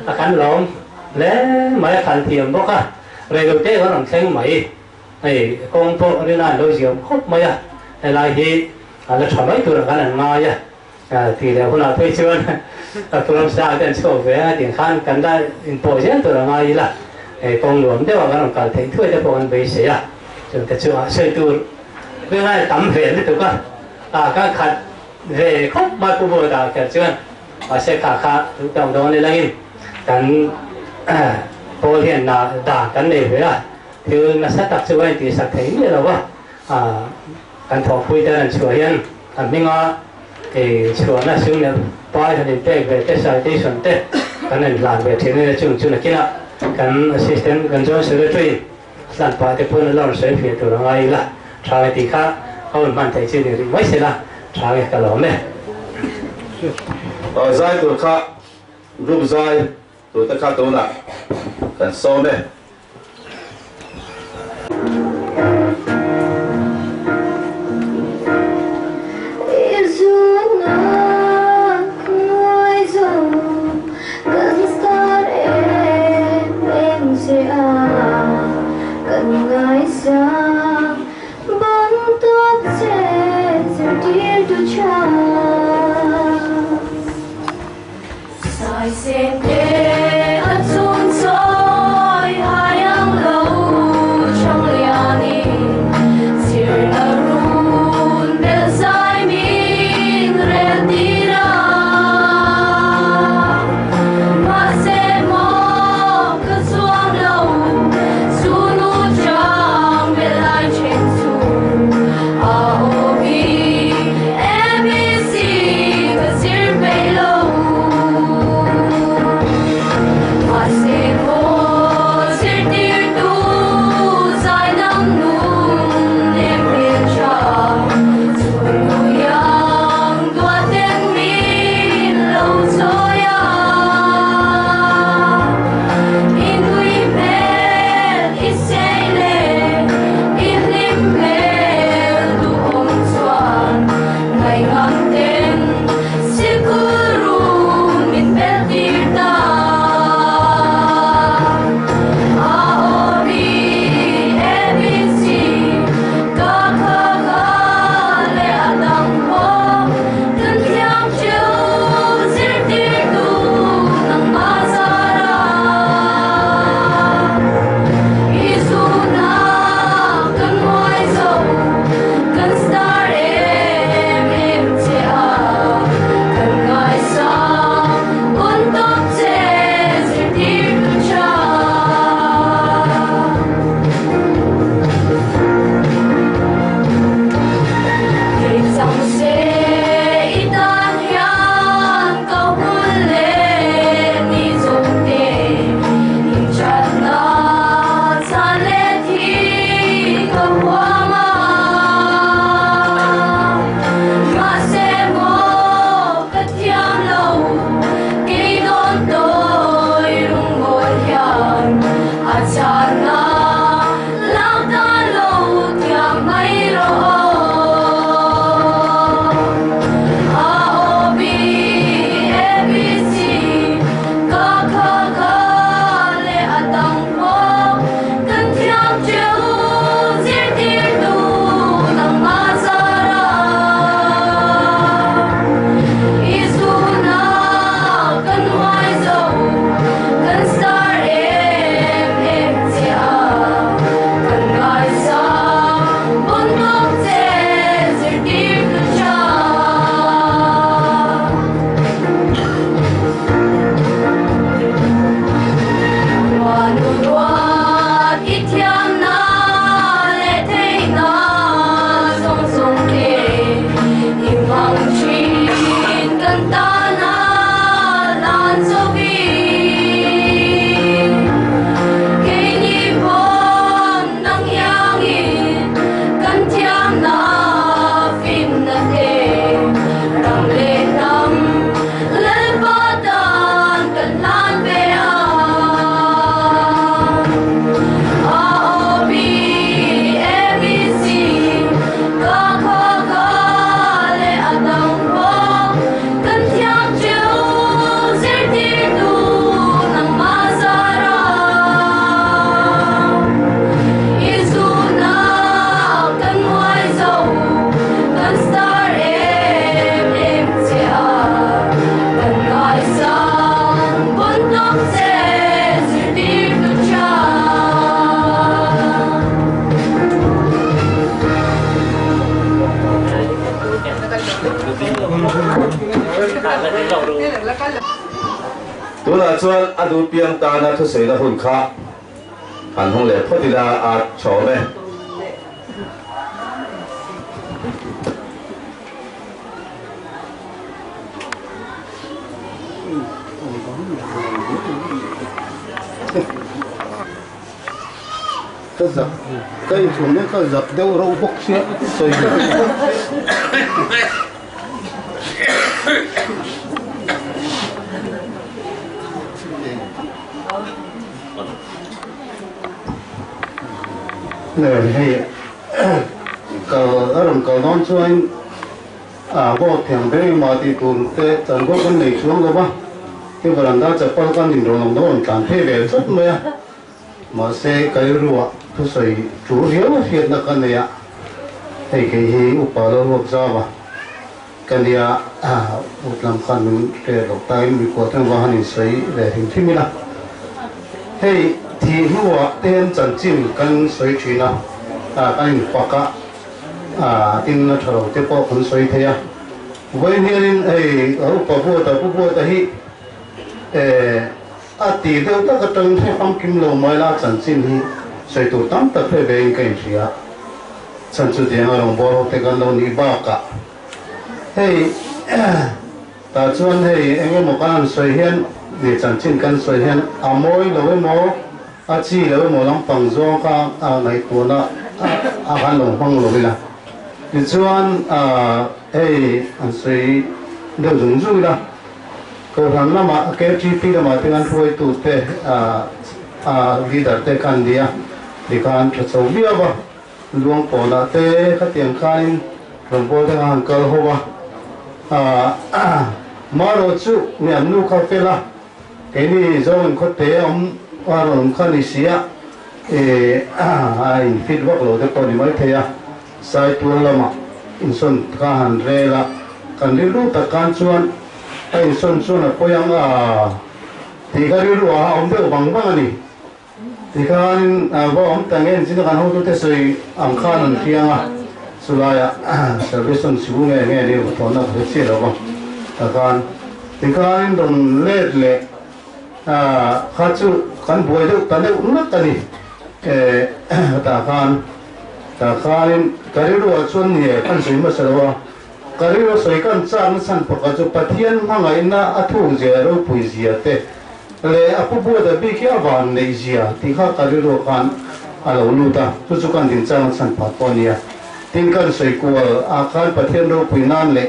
a kan lawm hle mai a khalh thiam bawk a, reilo te kan rawn thleng mai, hei kawng pawh rin a an lo ziam khawp mai a, helai hi a la tha mai tur ah kan an ngai a, tih leh hunah phei chuan a thuram sang te an chhuak ve a tih khan kan la inpawh zel tur a ngai ila, hei kawng nuam deuh ah kan rawn kal theih thuai te pawh kan beisei a, chung te chu a sawi tur rinai tam ve lutuk a, a kan khat ve khawp mai Pu Buata kher chuan mahse kha kha duh tawk dawn ni langin kan pawl hian dan kan nei ve a, thil nasa tak chu a intihsak thei miah lo va, kan thawhpui te an chhuah hian a hminga chhuahna sum leh pai han inpek ve te, citation te kan inhlan ve thin a ni. Chung chu nakinah kan assistant kan joint secretary in hlan pah te pawn a la rawn sawi fiah tur a ngai ila tha nge tih kha a hun hman theih chu ni rih mai se la tha nge ka lawm e. Zai tur kha group zai tur te kha tunah kan sawm e. Tunah chuan a duh piang tana thusawina hun kha han hawng leh phawt ila a chhawm e. Ka zak ka inchhung hian ka zak deuh reuh bawk sia sawi ve deuh bawk sia. Hei kal a rawn kal dawn chuan a vote thiam ber emaw tih tur te chanvo kan nei chuang lo va, te veranda chapal kan inrawn awm lo rawn tlan phei ve zat mai a. Mahse, ka rilruah thusawi tul riau a hriatna ka nei a, hei kei hi upa lo ruak zau a, ka nia ut lam khan min hre loh tain mikhual te vang han insawi ve hrim hrim ila. Hei thih hnuah ten chanchin kan sawi thin a, kan infak a, tin a tha lo te pawh kan sawi thei a. Vawiin hianin hei upa Buata, Pu Buata hi A ti deuh tak atang hre famkim lo mai la chanchin hi sawi tur tam tak hre ve in ka inhria. Chhan chu tiang a rawngbâwl ho te kan lo nih bakah hei tah chuan hei eng emaw kan han sawi hian nih chanchin kan sawi hian a mawi lo emaw a chi lo emaw lampang zawng kha a ngaihtuahna a kan lo hmang lo ila. Tichuan hei an sawi deuh zung zung ila. Kohhran lamah KTP lamah te khan hruaitute leader te khan nia tikhan tha chho viau a, luang pawnah te khatiang khanin rawngbâwl te khan han kal ho a, marawh chu mi an nu kha fel a, keini Zoram khawte awm a rawn awm kha ni si a, a in fit vak lo te pawh ni maithei a. Saitual lamah insawn ka han rel a, kan rilru tak khan chuan a insawn chuan a pawi ang a tih ka rilru ah a awm deuh vang vang a ni. Tikhanin va awm ta nge engtin kan hotute sawi ang khan an hriang a, chulaiah service rawn chhu nge nge ni thawnna ka hre chiah lo va takhan tikhanin rawn let leh kha chu kan buai deuh ta deuh nak a ni tah khan. Tah khanin ka rilruah chuan ni kan sawi hmasa lo a, ka rilru sawi kan chakna chhan pakhat chu Pathian hmangaihna a thuk zia ropui zia te leh a pu Buata bik hi a van neih zia tih kha ka rilruah khan a lo lut a, chu chu kan din chakna chhan pakhat pawh a ni a. Tin, kan sawi kual ah khan Pathian ropui nan leh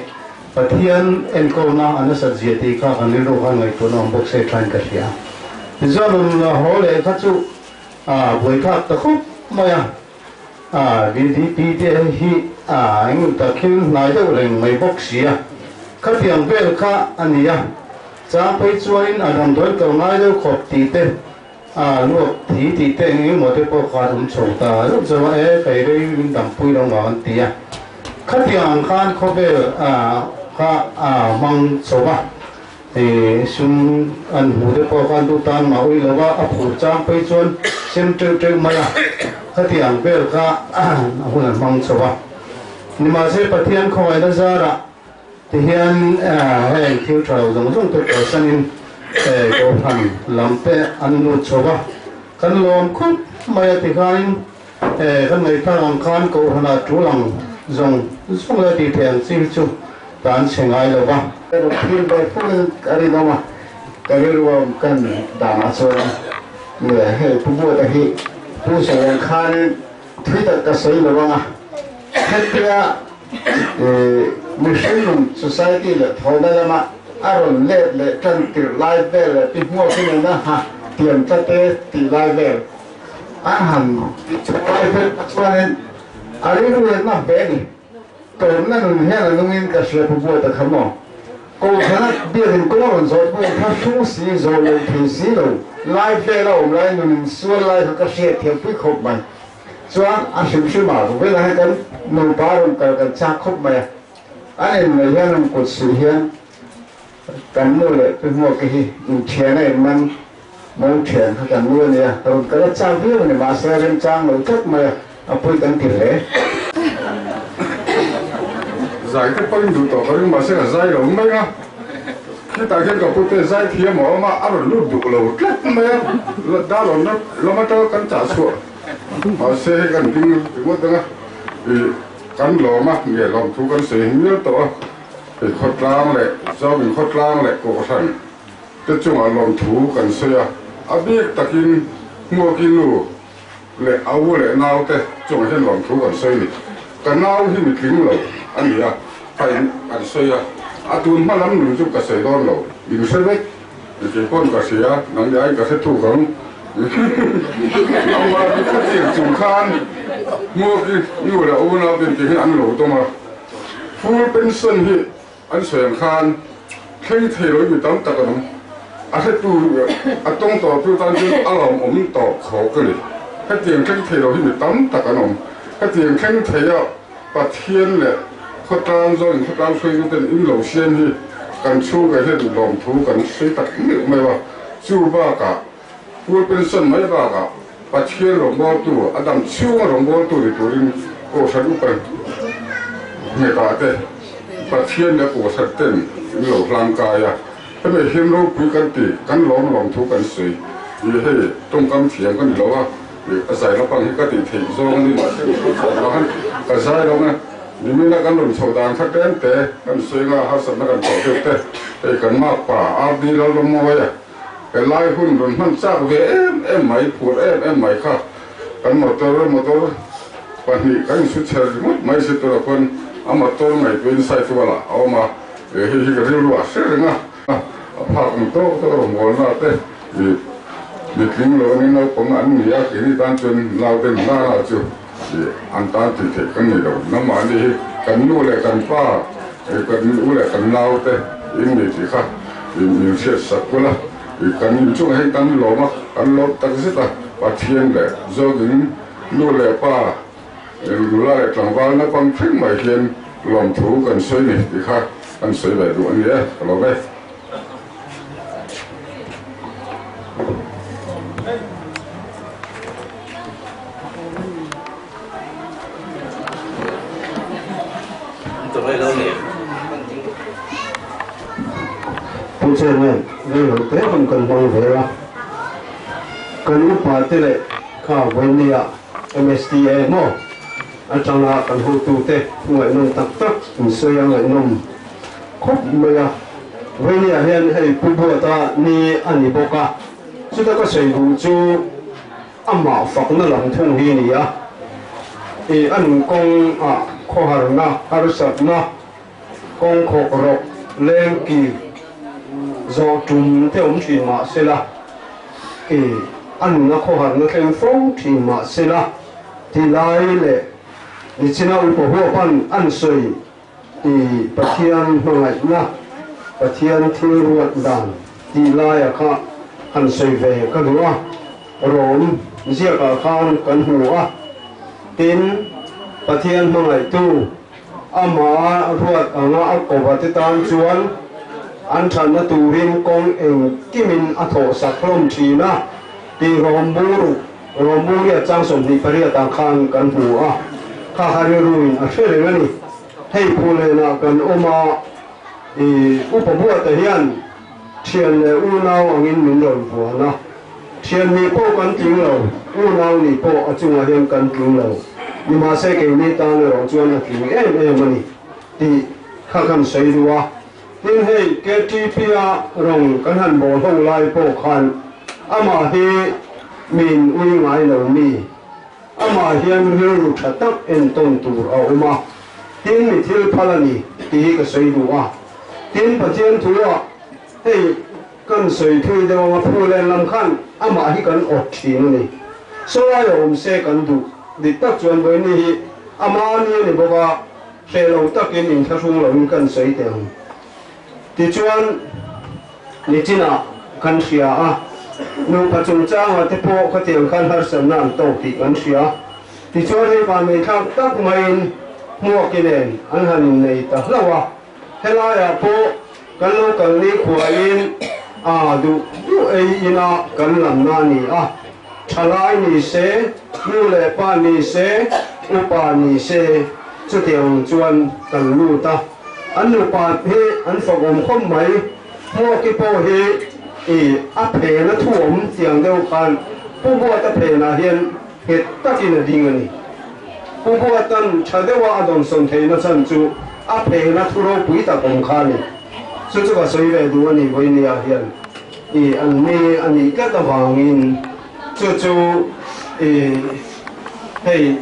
Pathian enkawlna a nasat zia tih kha kan rilruah khan ngaihtuahna awm bawk se thain ka hria. Tichuan, haw leh kha chu A buaithlak ta khawp mai a, a VDP te hi a eng tak hian hnai deuh reng mai bawk si a, khatiang vel kha a ni a, chang phei chuanin a damdawi kal ngai deuh khawp tih te, a luak thi tih te eng engemaw te pawh khan awm chho ta zauh zauh a, e kei rei min dampui lo ngang an ti a, khatiang ang khan khawvel kha a hmang chho va. Ih sum an hmuh te pawh khan duh tan mah ui lo va, a phur chang phei chuan sem teuh teuh mai a, khati ang vel kha a hun an hmang chho a. Nimahse Pathian khawngaihna zarah ti hian heng thil tha lo zawng zawng te kalsanin Kohhran lam te an lut chho va, kan lawm khawp mai a ti khanin kan ngaihthlak ang khan Kohhranah tul ang zawng zawng leh tih theih ang chi hi chu Ka an chhe ngai lo va. Ka rawn thil ve fur a rinawm a, ka rilruam kan danah chuan nge hei Pu Buata hi Pu Sawiang khanin thui tak ka sawi lo ang a, hetia mihring nun society leh thawhna lama a rawn let leh tan tirh lai vel leh pi hmuakin nena ha tiam tlate tih lai vel an han tih chhuah lai vel kha chuanin a rilru letna hle a ni. Tawrhna nun hian a nungin ka hria pu Buata kha maw? Kohhrana biakin kawng a rawn zawh pawh kha hrung si, zawh lo thei si lo, lai vel a awm lai nun insual lai kha ka hriat thiam pui khawp mai. Chuan a hrim hrim ah velah hian kan nupa rawn kal kan chak khawp mai a, an inneih hian an kut suih hian kan nu leh pi Hmuaka hi inthian a inman mo thian kha kan nu a nia, rawn kal a chak viau a ni mahse a remchang lo tlat mai a. A pawi kan ti hle. Zai te pawhin duh tawh ka ring mahse ka zai lo mai a. Khitah khian ka pute zai thiam a awm a, a rawn lut duh lo tlat mai a, Darlawn lam atanga kan chah chhuah mahse hei kan ding ringawt ang a, ih kan lawm a, nge lawmthu kan sawi mial tawh a, ih khawtlang leh Zomin khawtlang leh Kohhran te chungah lawmthu kan sawi a, a bik takin Hmuaki nu leh a u leh naute chungah hian lawmthu kan sawi ni. Ka nau hi mi tling lo a ni a, pain an sawi a, a tun hma lam nun chu ka sawi dawn lo, in hre vek, kei pawn ka hria, nang leh aiin ka hre thuk ang. Amah hi khatiang chung khan Hmuaki nu leh a unaute in ti hian an lo dawm a, full pension hi An sawi ang khan thleng thei lo mi tam tak an awm. A hretu a tawng tawhtu tan chuan a lawmawm tawp khawk a ni. Hetiang thleng thei lo hi mi tam tak an awm. Hetiang thleng theia Pathian leh khawtlang zawngin khawtlang hruaituten in lo siam hi kan chhungkah hian lawmthu kan sawi tak meuh meuh a. Chu bakah Full pension mai bakah Pathian rawngbawltu, a dam chhunga rawngbawltu ni turin Kohhran upa nghetah te Pathian leh Kohhran ten min lo hlangkai a, hemi hian ropui kan ti, kan lawm lawm thu kan sawi i hei tawngkam thiam ka ni lo a, a zai lapang hi ka tih theih zawng a ni mahse ka zai lo nge nimina kan rawn chhoh dan kha tlem te kan sawi nga harsatna kan tawh deuh te hei kan makpa RD Lalramawia He lai hun rawn hman chak ve em em mai, phur em em mai kha kan motor motor pahnih kan insu chher ringawt mai si turah khuan a motor ngaihtuahin side wall ah a awm a, hei hi ka rilru ah hre reng a, a phak ang tawk tawk rawngbawlna te ih mitling lo angin naupang an ni a, keini tan chuan naute nula lah chu ih an tan tih theih kan nei lo, nangmahni hi kan nu leh kan pa Kan u leh kan naute in ni tih kha min hriat sak kul a, kan inchungah hian kan lawm a, kan lawm tak zet a, Pathian leh zawkin nu leh pa, nula leh tlangval naupang thleng mai hian lawmthu kan sawi ni tih kha kan sawi ve duh a ni e, ka lawm e. Pu Chairman, rei lo te hun kan hmang ve a, kan upa te leh kha vawinia MSTA maw atanga kan hotute thu ngaihnawm tak tak in sawi a ngaihnawm khawp mai a, vawinia hian hei Pu Buata ni a ni bawk a, chuta ka sawi duh chu. Amah fakna lam thung hi a ni a, i a nun kawng ah khawharna, harsatna, kawng khawk rawk, leng kir, zawh tum te awm thin mah sela, i a nuna khawharna thleng fo thin mah sela, ti lai leh nichina upa huapan an sawi i Pathian hmangaihna, Pathian thil ruat dan tih laia kha han sawi ve ka duh a, Rom ziakah khan kan hmu a, tin, Pathian hmangaihtu ama ruat anga a kova te tan chuan an thatna turin kawng engkimin a thawhsak hlawm thin a tih Rom buru Rom buriat chang 28 ah khan kan hmu a, kha kha rilruin a hre reng a ni. Hei Phulenah kan awm a, i upa buata hian thian leh unau angin min rawn vuan a, thian nih pawh kan tling lo, unau nih pawh a chungah hian kan tling lo, nimahse keini tan erawh chuan a tling em em a ni tih kha kan sawi duh a. Tin hei KTP-a rawng kan han bawl ho lai pawh khan amah hi min ui ngai lo mi, amah hian rilru tha tak entawn tur a awm a, tin mi thil phal a ni tih hi ka sawi duh a. Tin Pathian thu-ah hei kan sawi thui deuh ang a, Phulen lam khan amah hi kan awt thin a ni. Sawlai a awm se kan duh dik tak chuan vawiin hi ama ni a ni bawk a, Hreh lo takin inthlahrung loin kan sawi teh ang. Tichuan, nichinah kan hria a, nupa chungchangah te pawh khatiang khan harsatna an tawk tih kan hria. Tichuan hei vanneithlak tak maiin Hmuaki nen an han innei ta hlauh a, helaiah pawh kan lo kal ni khuain a duh duh ei ina kan lamna a ni a, Thalai ni se, nu leh pa ni se, upa ni se, chutiang chuan kan lut a. An nupa hi an fakawm khawp mai. Hmuaki pawh hi i a phena thu awm tiang deuh khan Pu Buata phenah hian nghet takin a ding a ni. Pu Buatan tha deuha a dawnsawn theihna chhan chu a phena thu ropui tak awm kha a ni. Chu chu ka sawi ve duh a ni Vawinia hian i an ni a nih tlat avangin chu chu i hei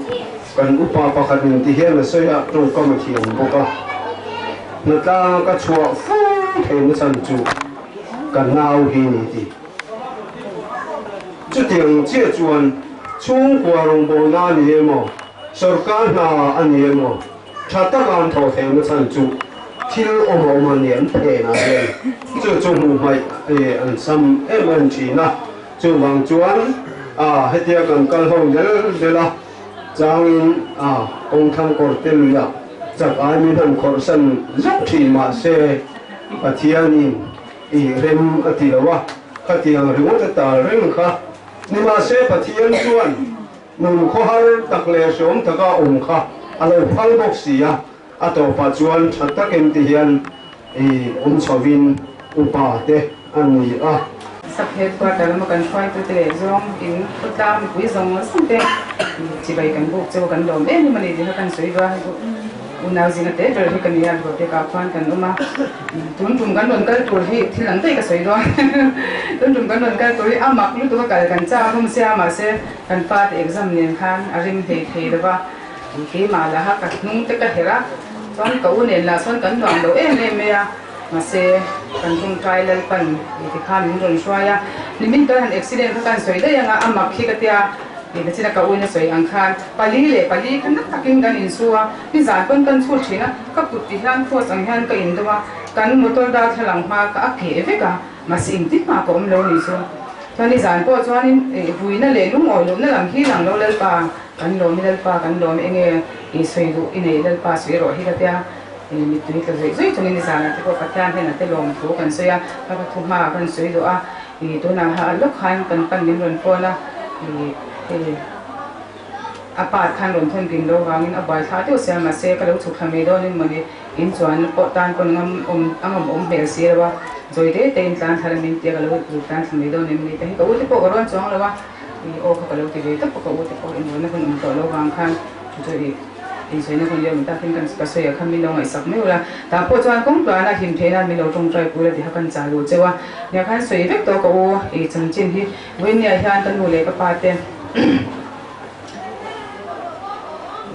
kan upa pakhat in ti hian a sawi a, tawngkam a thiam bawk a, hnatlang ka chhuah fo theihna chhan chu ka nau hi ni ti. Chutiang chiah chuan chhungkua rawngbawlna a ni emaw, sorkar hna a ni emaw, tha taka an thawh theihna chhan chu thil awm a awm a ni an phenah hian chu chu hmuh hmaih an sam em em thin a. Chuvang chuan hetia kan kal ho del del a, changin kawngthlang kawr te luiah chak ai min han khawrhsan zauh thin mahse Pathianin I rem a ti lo a, khatiang ringawt a tal reng kha. Nimahse Pathian chuan nun khawhar tak leh hreawm taka awm kha a lo phal bawk si a, a tawpah chuan tha takin ti hian i awm chhovin upa te a ni a. Sap headquarter lama kan hruaitute leh zawng in khawtlang mipui zawng zawng te chibai kan buk cheu kan lawm em em a ni tih kha kan sawi duah a. Unau zinga te ber hi ka nia, Rebecca khuan kan awm a, tun tum kan rawn kal tur hi thil ang daih ka sawi dawn. Tun tum kan rawn kal tur hi a mak lutuk a kal kan chak hlawm sia, mahse kan pa te exam nen khan a rim hlei thei lo va, keimah lah ka hnung te ka herh a, chuan ka u nen lah chuan kan nuam lo em em mai a, mahse kan tawngtai Lalpan ti khan min rawn hruai a, nimin kan han accident kha kan sawi daih ang a, a mak hi ka tia. Tih chin a ka uina sawi ang khan pali leh pali kha na takin kan insu a, nizan pawn kan chhut thin a, ka kut ti hian cross ang hian ka indawm a, kan motor darthlalang hma kha a keh vek a, mahse engtin mah ka awm lo nih chu. Chuan nizan pawh chuanin vuina leh lungawi lohna lam hi lang lo Lalpa kan lawm i Lalpa kan lawm i enge i sawi duh i neih Lalpa sawi rawh hi ka tia mittui tla zawih zawih chungin nizanah te pawh Pathian hian a te lawm thu kan sawi a, ka thu hma kan sawi duh a. Ih tunah ha lawk khan kan pan min rawn phone a, ih hei a part khan rawn thawn kim lo vangin a buai thla deuh sia mahse ka lo chhuk thla mai dawn in mawni in chuan pawh tan pawn ngam awm a ngam awm hmel si lo a, zawi te te in tlan thla la min tia ka lo zuk tlan thla mai dawn em ni te hi ka u te pawh ka rawn chuang lo a, ih aw kha ka lo ti ve tawp a ka u te pawh inrawlna hun awm tawh lo vang khan chu chu ih. Insawi na hun leh awm takin kan ka sawi ah khan min lo ngaihsak meuh la, tah pawh chuan kawng tluan a him theih nan min lo tawngtai pui la ti kha kan chah luh cheu a, nia khan sawi vek tawh ka u i chanchin hi Vawinia hian ka nu leh ka pa te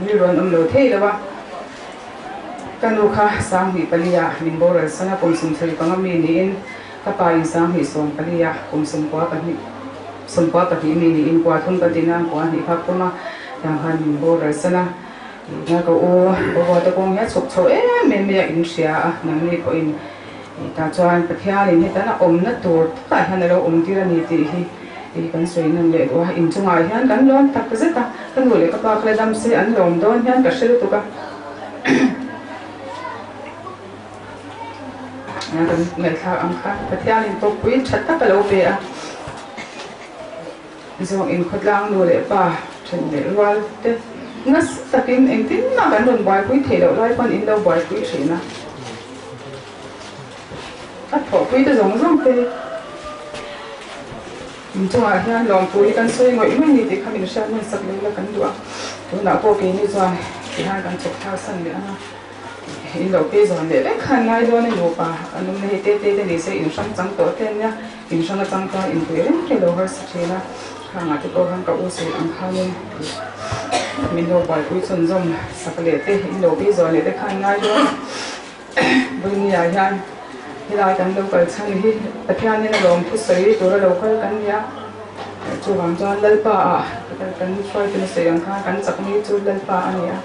rilru an awm lo thei lo a, ka nu kha 2004 ah min boral san a kum 35 mi niin ka pa in 2014 ah kum 92 94 mi niin kua thum ka tin a, kua hnih kha pawm a. Tiang khan min boral san a, nia ka u Bobo te kawng hi a chhuk chho em em mai a, in hria a, nangni pawhin tah chuan Pathianin hetan a awmna tur takah hian a lo awm tir a ni tih hi kan sawi nawn leh duh a, inchungah hian kan lawm tak zet a, ka nu leh ka pa kha la dam se an lawm dawn hian ka hre lutuk a. Nia kan ngaihthlak ang khan Pathianin kawppui tha tak a lo pe a. Zawng in khawtlang nu leh pa then leh rual te nasa takin engtin mah kan rawn buaipui theih loh lai pawn in lo buaipui thin a, a thawhpui te zawng zawng te in chungah hian lawmtu hi kan sawi ngawih ngawih ni tih kha min hriat hmansak leh la kan duh a, tunah pawh keini chuan tihian kan chhawk thlak san leh ang a. In lo phei zawn leh vek khan ngai dawn a nupa an awm na hei te te te ni se in hrang chang tawh te ania in hrang atang chuan in pui reng reng lo harsa thin a khangah te pawh khan ka u sawi ang khanin min lo buaipui chhunzawm sak leh te in lo phei zawn leh te khan ngai dawn Vawinia hian helai kan lo kal chhan hi Pathianin a lawm thusawi tura lo kal kan nia chuvang chuan Lalpa ah kan hruaitu na sawi ang khan kan chakni chu Lalpa a ni a.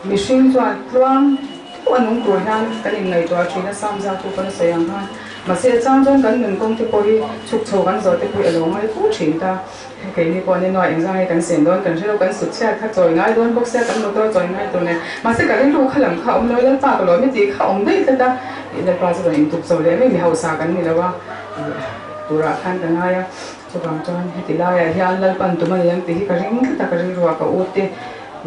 Mihring chuan tluang deuh a nung tur hian kan inngaihtuah thin a, Sam zat chu kan sawi ang khan. Mahse a chang chuan kan nun kawng te pawh hi chhuk chho kan zawh te pawh hi a lo ngai fu thin ta. Keini pawh ni nuai engzang nge kan sen dawn kan hre lo, kan sut chhiat kha chawi ngai dawn bawk sia, kan motor chawi ngai tur nen. Mahse ka rilru kha lam kha a awm lo, Lalpa ka lawm i tih kha a awm daih tlat a, Lalpa chu kan intup chho leh mai, mi hausa kan ni lo a turah khan ka ngai a. Chuvang chuan heti laiah hian Lalpan tum a ni ang tih hi ka ring tlat a, ka rilruah ka u te.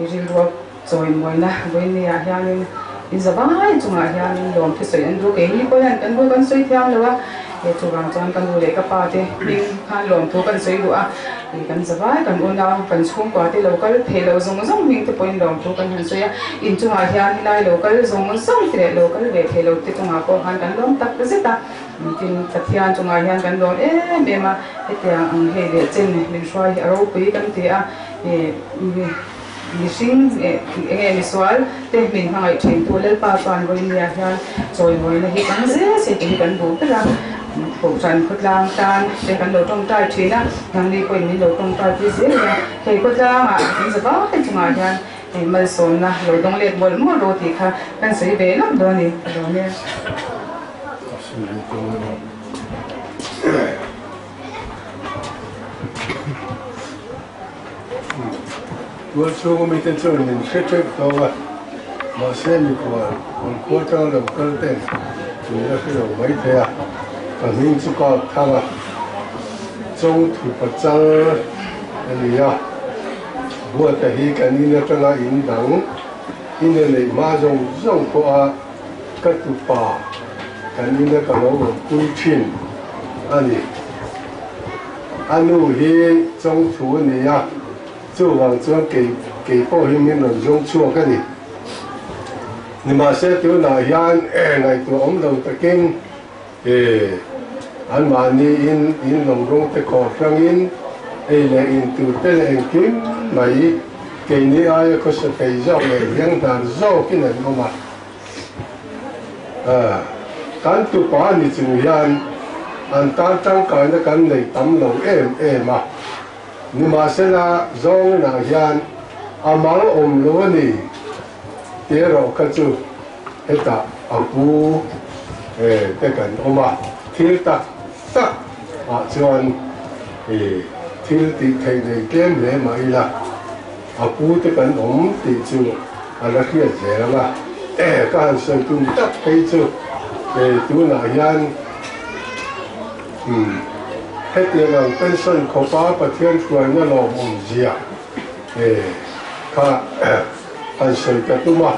I rilruak chawimuaina Vawinia hianin In zavai chungah hian lawm thusawi an duh keini pawh hian kan duh kan sawi thiam lo a, he chuvang chuan ka nu leh ka pa te hming khan lawmthu kan sawi duh a, kan zavai kan unau kan chhungkua te lo kal thei lo zawng zawng hming te pawhin lawmthu kan han sawi a, in chungah hian helai lo kal zawng zawng te leh lo kal ve thei lo te chungah pawh khan kan lawm tak zet a, tin Pathian chungah hian kan lawm em em a, hetiang ang hei leh chen min hruai hi a ropui kan ti a, Mihring enge misual te min hmangaih thin tu Lalpa chuan vawinia hian chawimawina hi kan zel se tih hi kan duh ber a, Kohhran khawtlang tan te kan lo tawngtai thin a, nangni pawhin min lo tawngtai pui zel a, hei khawtlangah in za vai chungah hian malsawmna lo dawng let mawlh mawlh rawh tih kha kan sawi ve lawk dawn a ni ka dawn e. Tual chhunga mite chuan min hre teuh tawh a, mahse mikhual rawn khua tang lo kal ten min la hre lo mai thei a, ka hming chu kap thang a, Chawng thupa chal a ni a, Buata hi kan in atanga in dang in a neih hma zawng zawng pawh a ka tupa kan ina ka lo awmpui thin a ni. A nu hi Chawngthu a ni a, chuvang chuan kei kei pawh hi min rawn zawng chhuak a ni. Nimahse tunah hian ngaihtuah awm lo takin anmahni in in lawng rawng te khawh hrangin ei leh in tur te leh engkim mai keini aia khawsa thei zawk leh hianghnar zawkin an awm a. Kan tupa ni chung hian an tan tangkaina kan nei tam lo em em a, nimahsela zawnginah hian a mal awm lo a ni tih erawh kha chu hetah a pu te kan awm a, thil tak tak ah chuan thil tih theih nei tlem hle mah ila a pu te kan awm tih chu a la hriat zel ang a, ka han sawi tum tak phei chu tunah hian umm hetiang ang pension khawpa Pathian hruaina lawmawm zia kha han sawi ka tum a,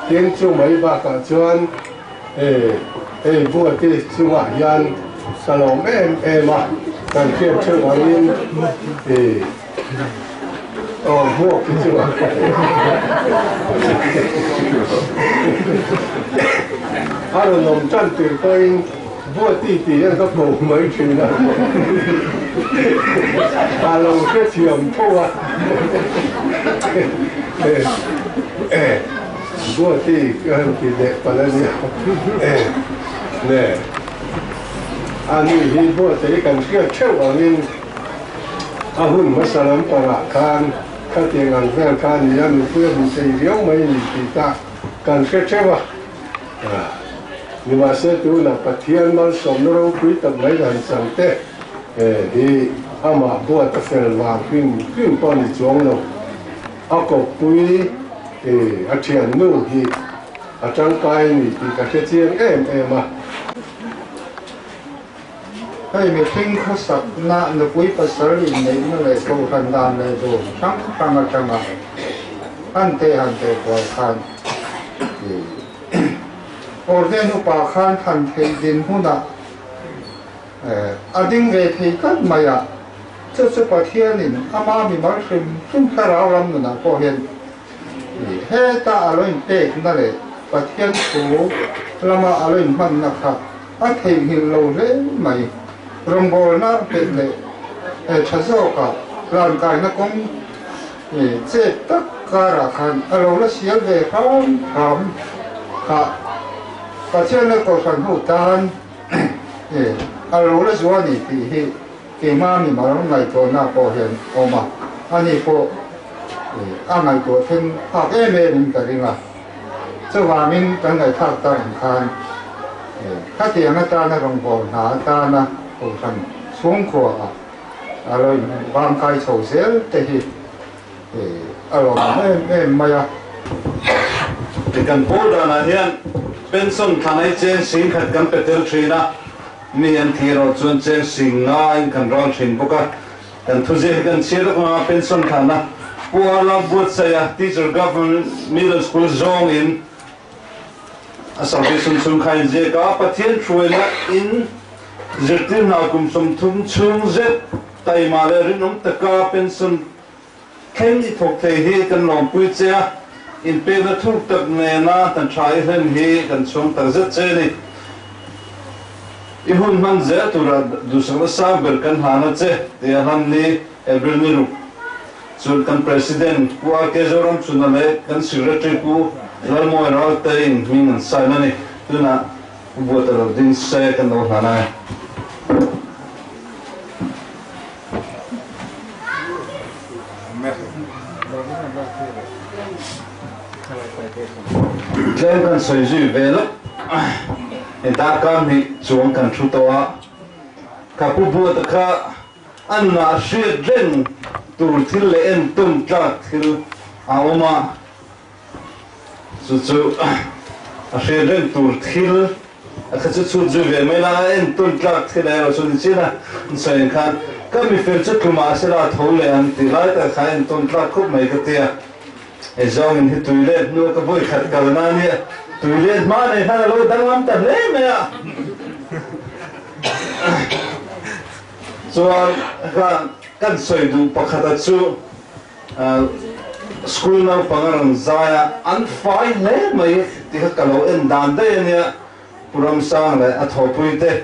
tin chu mai bakah chuan hei Buati chungah hian ka lawm em em a, kan hriat theuh angin. Aw hmuak hi chu a a rawn awm tan tir pawhin Buati tih hian ka ko mai thin a, a lo hrethiam tho a, Buati ka han ti leh palh a nia, ne ani hi Buati hi kan hriat theuh angin. A hun hmasa lam pangah khan khatiang ang vel kha a ni a, nupui a hmu thei riau mai a ni tih kha kan hre theuh a. Nimahse tunah Pathian malsawmna ropui tak mai han chang te hi amah buat a fel vang hrim hrim pawh a ni chuang lo. A kawppui a thiannu hi a tangkai a ni tih ka hre chiang em em a. Hei mihring khawsakna nupui pasal inneihna leh kohhran dan leh dun hrang hrang atanga han teh han teh kual khan Awrhnen upa khan han theih dinhmunah a ding ve thei tlat mai a, chu chu Pathianin ama mimal hrim hrim thlarau ram nunah pawh hian Heta a lo inpekna leh Pathian thu lama a lo inhmanna kha a theihnghilh lo hle mai. Rawngbawlna peih leh tha zawka hlankaina kawng chet tak karah khan a lo la sial ve hram hram kha Pathian leh Kohhran ho tan a lo la zuah a ni tih hi Keimah mimal ngaihtuahna pawh hian awm a, ani pawh a ngaihtuah then phak em em in ka ring a. Chuvangin kan ngaihthlak tak ang khan khatiang atana rawngbâwl hna atana Kohhran chhungkhuaah a lo invangkai chho zel te hi a lawmawm em em mai a. Kan pawl danah hian pension thlanai cheng singkhat kan pe tel thin a. Mi an thih erawh chuan cheng sing ngaiin kan ral thin bawk a, kan thuziak hi kan chhiar lawk anga pension thlana Pu Arla buatsaih a Teacher Government Middle School zawngin A salvation chhung kha in ziak a, Pathian hruaina in zirtir hna kum 30 chhung zet taima leh rinawm taka pension thleng i thawk thei hi kan lawmpui che a, inpekna thuk tak nena kan tha i hlen hi kan chhuang tak zet che a ni. I hun hman zel tura duhsakna sang ber kan hlan a che tih a hlan ni April ni ruk chuan kan President Pu RK Zoramchhuna leh kan Secretary Pu Lalmawi Ralte in hming an sign a ni. Tunah Pu Buata lo ding se kan lo hlan a e. Tlem kan sawi zui ve lawk. Darkar hnih chuang kan thu tawh a, ka pu Buata kha a nunah hriat reng tur thil leh entawn tlak thil a awm a, Chu chu a hriat reng tur thil a kha chu chhut zui ve mai la, a entawn tlak thil erawh chu ni chin a, an sawi ang khan ka mi fel chu tlu mah sela a tho leh ang tih lai tak kha a entawn tlak khawp mai ka ti a. Hei zawngin hi tui let hnu ka vawi khat kalna a nia, tui let hma nei khan a lo danglam ta hle mai a. Chuan kan sawi duh pakhata chu School naupang a rawn zai a, an fai hle mai tih kha ka lo en dan daih a nia. Pu Ramsang leh a thawhpui te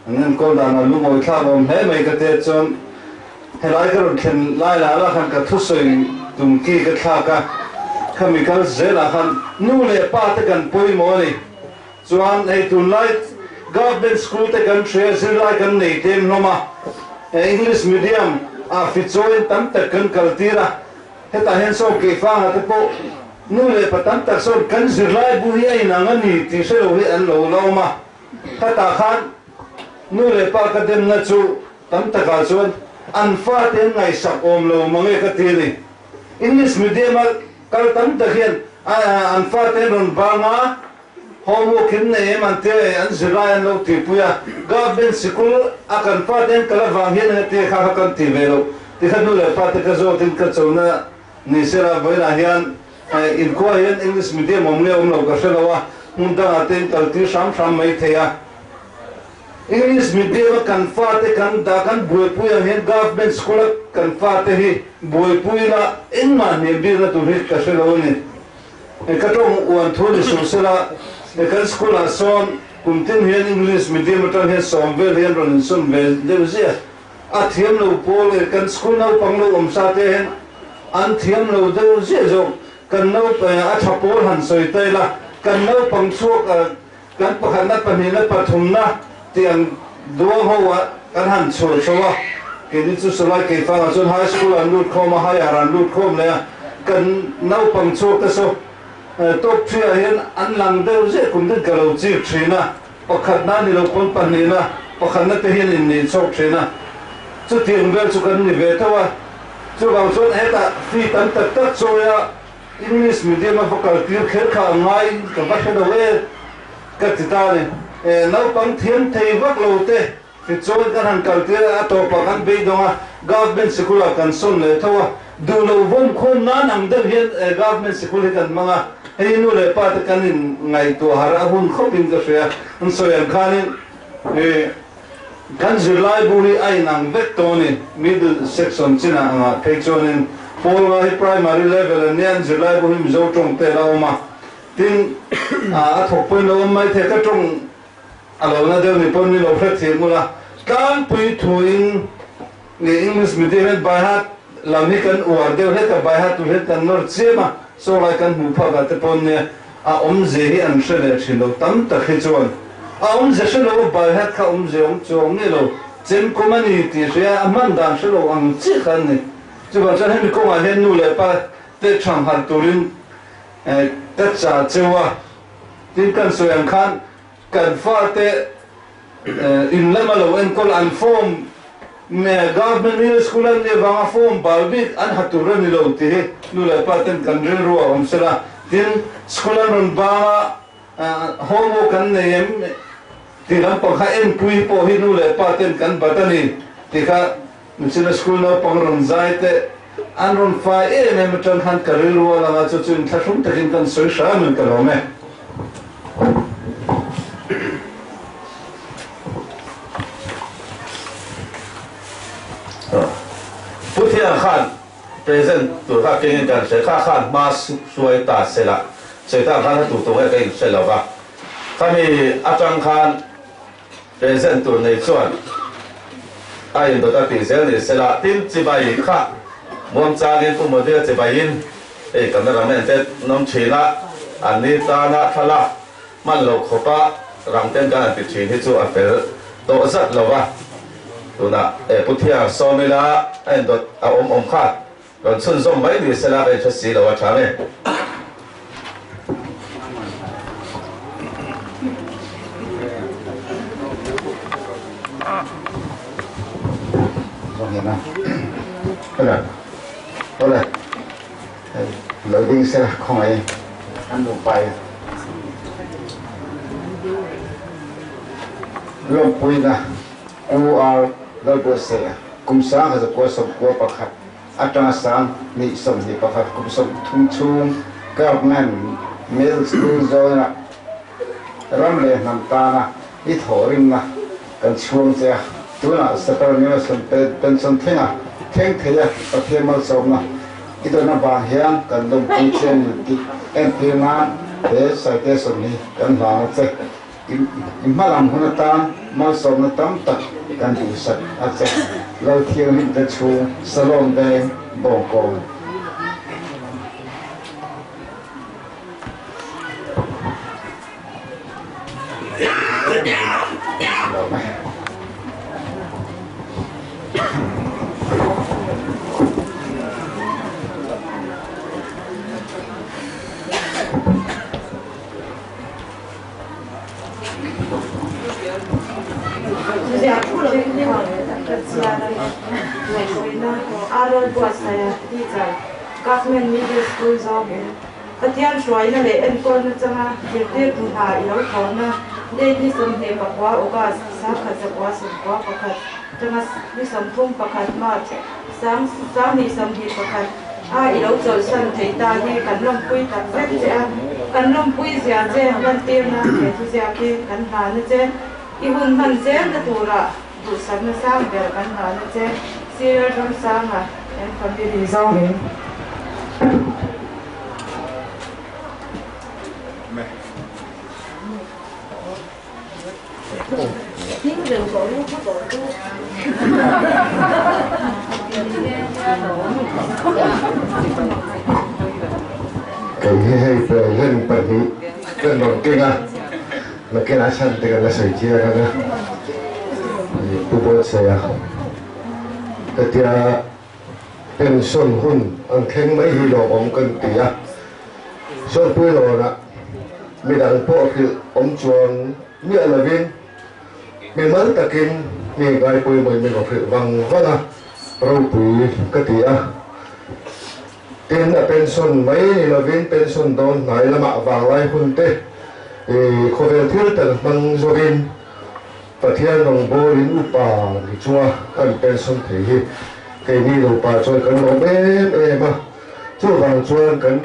an enkawl dan a lungawi thlak awm hle mai ka tia chuan helai ka rawn thlen lai lah lah khan ka thusawi tum ki ka thlak a, khami kal zelah khan nu leh pa te kan pawimawh a ni. Chuan hei tunlai government school te kan hria zirlai kan nei tlem hlawm a, English medium ah fichawiin tam tak kan kal tir a, hetah hian sawn keifanga te pawh nu leh pa tam tak sawn kan zirlai bu hi a inang a ni tih hre lo hi an lo la awm a, khatah khan nu leh pa ka demna chu tam takah chuan an fate an ngaihsak awm lo mange ka ti a ni. English medium a kal tam tak hian an fate an rawn vang a, Homework in nei em an tia e, an zirlai an lo tihpui a, government sikul a kan fate an kal avang hian eng atia kha kha kan ti ve loh ti kha nu leh pate ka zawt in ka chona ni sela vawiinah hian inkhua hian English medium awm nge awm lo ka hre lo a, hmun dangah te in kal tir hram hram mai thei a. English medium a kan fate kan dah kan buaipui ang hian government school a kan fate hi buaipui ila engmah hniam bikna tur hi ka hre lo a ni. Ka tawng uan thu ni suh sela, kan school ah sawn kum tin hian English medium atang hian sawm vel hian rawn insawn ve deuh ziah. A thiam lo pawl leh kan school naupang lo awm sa te hian an thiam lo deuh ziah zawk. Kan naupang a tha pawl han sawi ta ila, kan naupang chhuak kan pakhatna, pahnihna, pathumna tih ang duang ho ah kan han chhuah chho a, keini chu Salai Keifangah chuan High School ah an lut khawm a, Higher ah an lut khawm leh a, kan naupang chhuak te saw top 3 ah hian an lang deuh ziah kum tin ka lo chik thin a, pakhatna ni lo pawn pahnihna, pakhatna te hian in nih chhawk thin a, chutiang vel chu kan ni ve tho a, chuvang chuan hetah fee tam tak tak chawi a. English medium a va kal tir kher kha a ngai ka va hre lo e ka ti ta a ni. Naupang thiam thei vak lo te tichuan kan han kal tir a, a tawpah kan beidawng a, government sikul ah kan sawn leh tho a, duh lo vawm khawm nan ang deuh hian government sikul hi kan hmang a, hei nu leh pa te kan in ngaihtuah harh a hun khawp in ka hria, an sawi ang khanin Kan zirlai bu hi a inang vek tawh a ni. Middle section chinah angah phei chuanin pawl nga hi primary level an nia, an zirlai bu hi Mizo tawng te la awm a. Tin, a thawk pawhin lo awm mai thei, ka tawng a lo na deuh ni pawn mi lo hrethiam ula. Tlangpui thuin English medium hian by heart lam hi kan uar deuh hlek a, by heart tur hian kan nawr chiam a, saw lai kan hmuh phak ah te pawn nia. A awmze hi an hre leh thin lo tam tak hi chuan a awmze hre lo Balhet kha awmze awm chuang nge lo Chemkawm a ni tih hria a hman dan hre lo ang chiah kha an ni. Chuvang chuan hemi kawngah hian nu leh pa te thang harh turin ka chah cheu a, tin kan sawi ang khan kan fate in lama lo enkawl an form government middle school an nih avanga form bal bik an ha tur a ni lo tih hi nu leh pa ten kan rilru a awm sela. Tin, school an rawn bang a, homework an nei em tih lampang kha enpui pawh hi nu leh pa ten kan bat a ni tih kha Michina school naupang rawn zai te an rawn fai em em atang khan ka rilru a lang a, chu chu inthlahrung takin kan sawi hram in ka lawm e. Present tur kha kengin kan hre kha khan hma hruai ta sela sawi tak khan a tu tu nge ka inhre lo va. Khami atang khan present tur nei chuan a indawt a tih zel ni sela tin chibai kha muangchangin Pu Modi-a chibaiin hei cameraman te an awm thin a, an ni tana thlalak hman lo khawpa rang ten kan han ti thin hi chu a fel tawh zat lo va, tunah e Pu Thiang Sawmila a indawt a awm awm kha rawn chhunzawm mai ni sela ka inhre si lo a tha nge. Awle, lo ding sela khawngaih an nupa in lawmpuina UR Lalbuatsaia kum 1991 atanga 2021 kum 30 chhung Government Middle School zawna ram leh hnam tana i thawhrimna kan chhuang che a, tunah superannuation pension thlenga thleng thei a Pathian malsawmna i dawn avang hian kan lawmpui che a ni tih entir nan he citation hi kan hlan a che. I hmalam hun atan malsawmna tam tak kan duhsak a che. Lalthianghlim te chhung Salom Veng Bawngkawn. Government Middle School zawngin Pathian hruaina leh enkawlna changa zirtirtu hna i lo thawnna date ni 29 August 1991 tanga ni 31 March 2021 a i lo chawlhsan thei ta hi kan lawmpui tak zet che a, kan lawmpui zia che lantirna he thuziak hi kan hlana che, i hun hman zelna tura duhsakna sang ber kan hlana che, Sir Ramsanga and family zawngin. Kei hi hei present pahnih kan rawn keng a, nakinah chhan te kan la sawi chiang ang a, Pu Buatsaia hetia pension hun an thleng mai hi lawmawm kan ti a, Zawlpui lawnah midang pawh hrilh awm chuang miah lovin mimal takin mi ngaipawimawin min rawn hrilh vang vang a, ropui ka ti a. Tin, a pension mai ni lovin pension dawn hnai lamah vanglai hun te khawvel thil tak hmang zawkin Pathian rawngbawlin upa ni chunga kan pension thei hi keini nupa chuan kan lawm em em a, chuvang chuan kan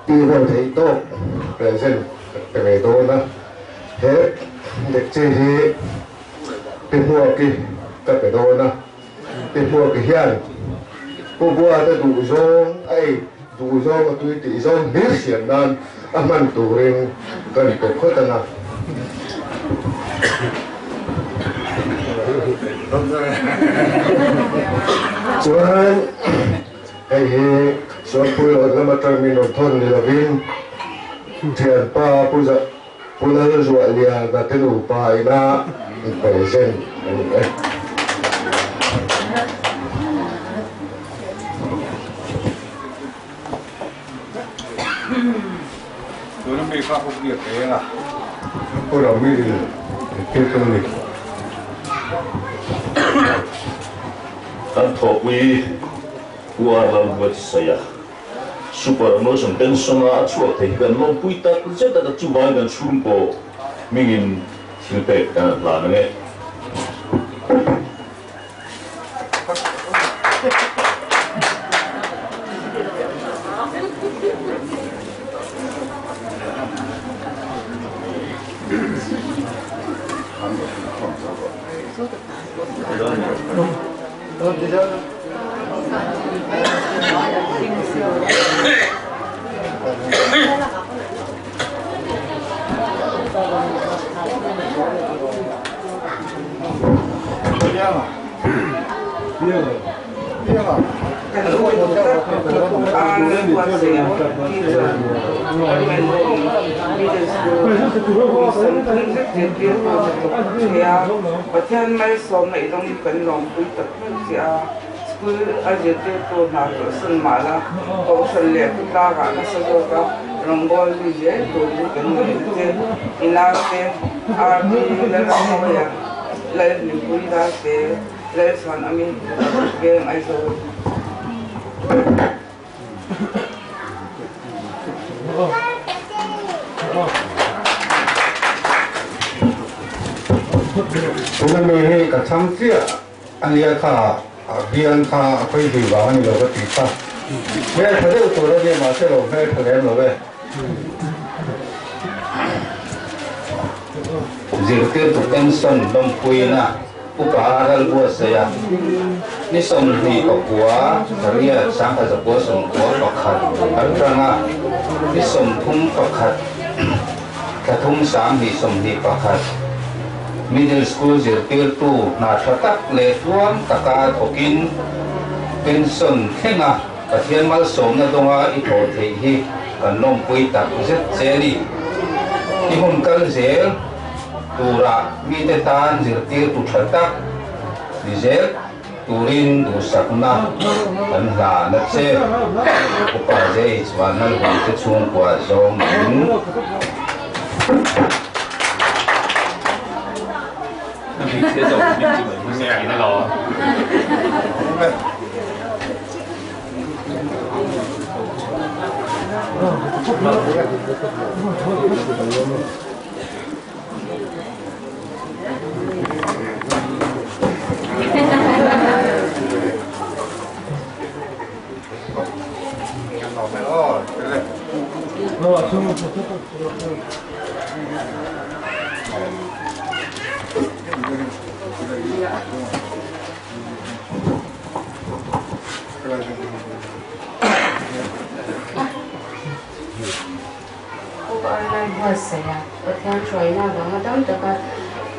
tih vel theih tawk present kan pe ve dawn a, he dekchi hi Pi Hmuaki ka pe dawn a, Pi Hmuaki hian Pu Buata duhzawng a ei duhzawng a tui tih zawng hlir siam nan a hman turin kan pe phawt ang a. Chuan hei hi Sualpui Lawt lama tang min rawn thawn ni lovin thianpa Pu Pu Lalzuahliana te nupa ina inpresent a ni e. Tuna mi kha huk nia peng a, Pu Ramil tirtu a ni. Kan thawhpui Pu Arlalbuatsaia Superannuation pension a a chhuak thei hi kan lawmpui tak zet a, chuvangin kan chhungkaw hmingin thil pek kan han hlan ang e. Teacher, Government Middle School kum 30 zet zirtirtu hna thawk thei a, Pathian malsawmna i dawng hi kan lawmpui tak vek che a, School a zirtirtu hna chawlhsan mah la, Kohhran leh khawtlangah nasa zawka rawngbâwl zui zel turin kan ngaih che. I naute RP Lalramawia, Lalhlimpui Ralte, Lalchhuan Ami, Veng Aizawl. Tuna mi hi ka chhang chiah a nia kha a bian kha a khawi hlui vang a ni lo ka ti kha. Hmeltha deuh tur a nia mahse lo hmeltha lem lo e. Zirtirtu pension lawmpuina Upa ral buatsaih a, ni 29 pariat 1991 atanga ni 31 thla thum 2021 Middle School zirtirtu hna tha tak leh tluang taka thawkin pension thlenga Pathian malsawmna dawnga i thawh theih hi kan lawmpui tak zet che a ni. I hun kal zel Turah mite tan zirtirtu tha tak ni zel turin duhsakna kan hlan a che. Upa Jay chuan Lalhum te chhungkua zawng in. Pu Arnai buatsaih a, Pathian hruaina avanga dam taka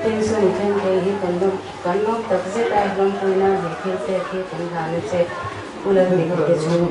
pension i thleng thei hi kan lawm kan lawm tak zet a, lawmpuina he thil pek hi kan hlan a che, Pu Lalbeki te chhung.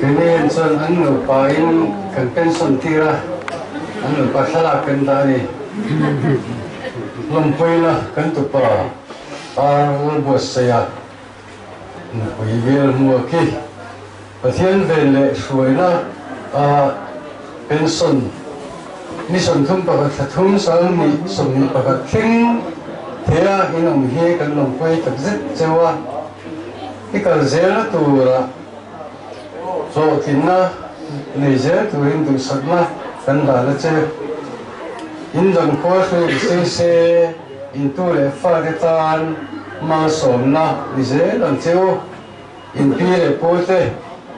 Keini chuan an nupain kan pension tir a, an nupa thlalak kan dah a ni. Lawmpuina kan tupa Ar Lalbuatsaih a. Nupui vel hmua khi Pathian ven leh hruaina a pension ni 31 thla thum 2021 thleng thei a in awm hi kan lawmpui takzet cheu a, i kal zelna tura hlawhtlinna nei zel turin duhsakna kan hlan a che. In dang khua hrui sei se. Intu leh fate tan malsawmna ni zel ang che u. In pi leh pu te,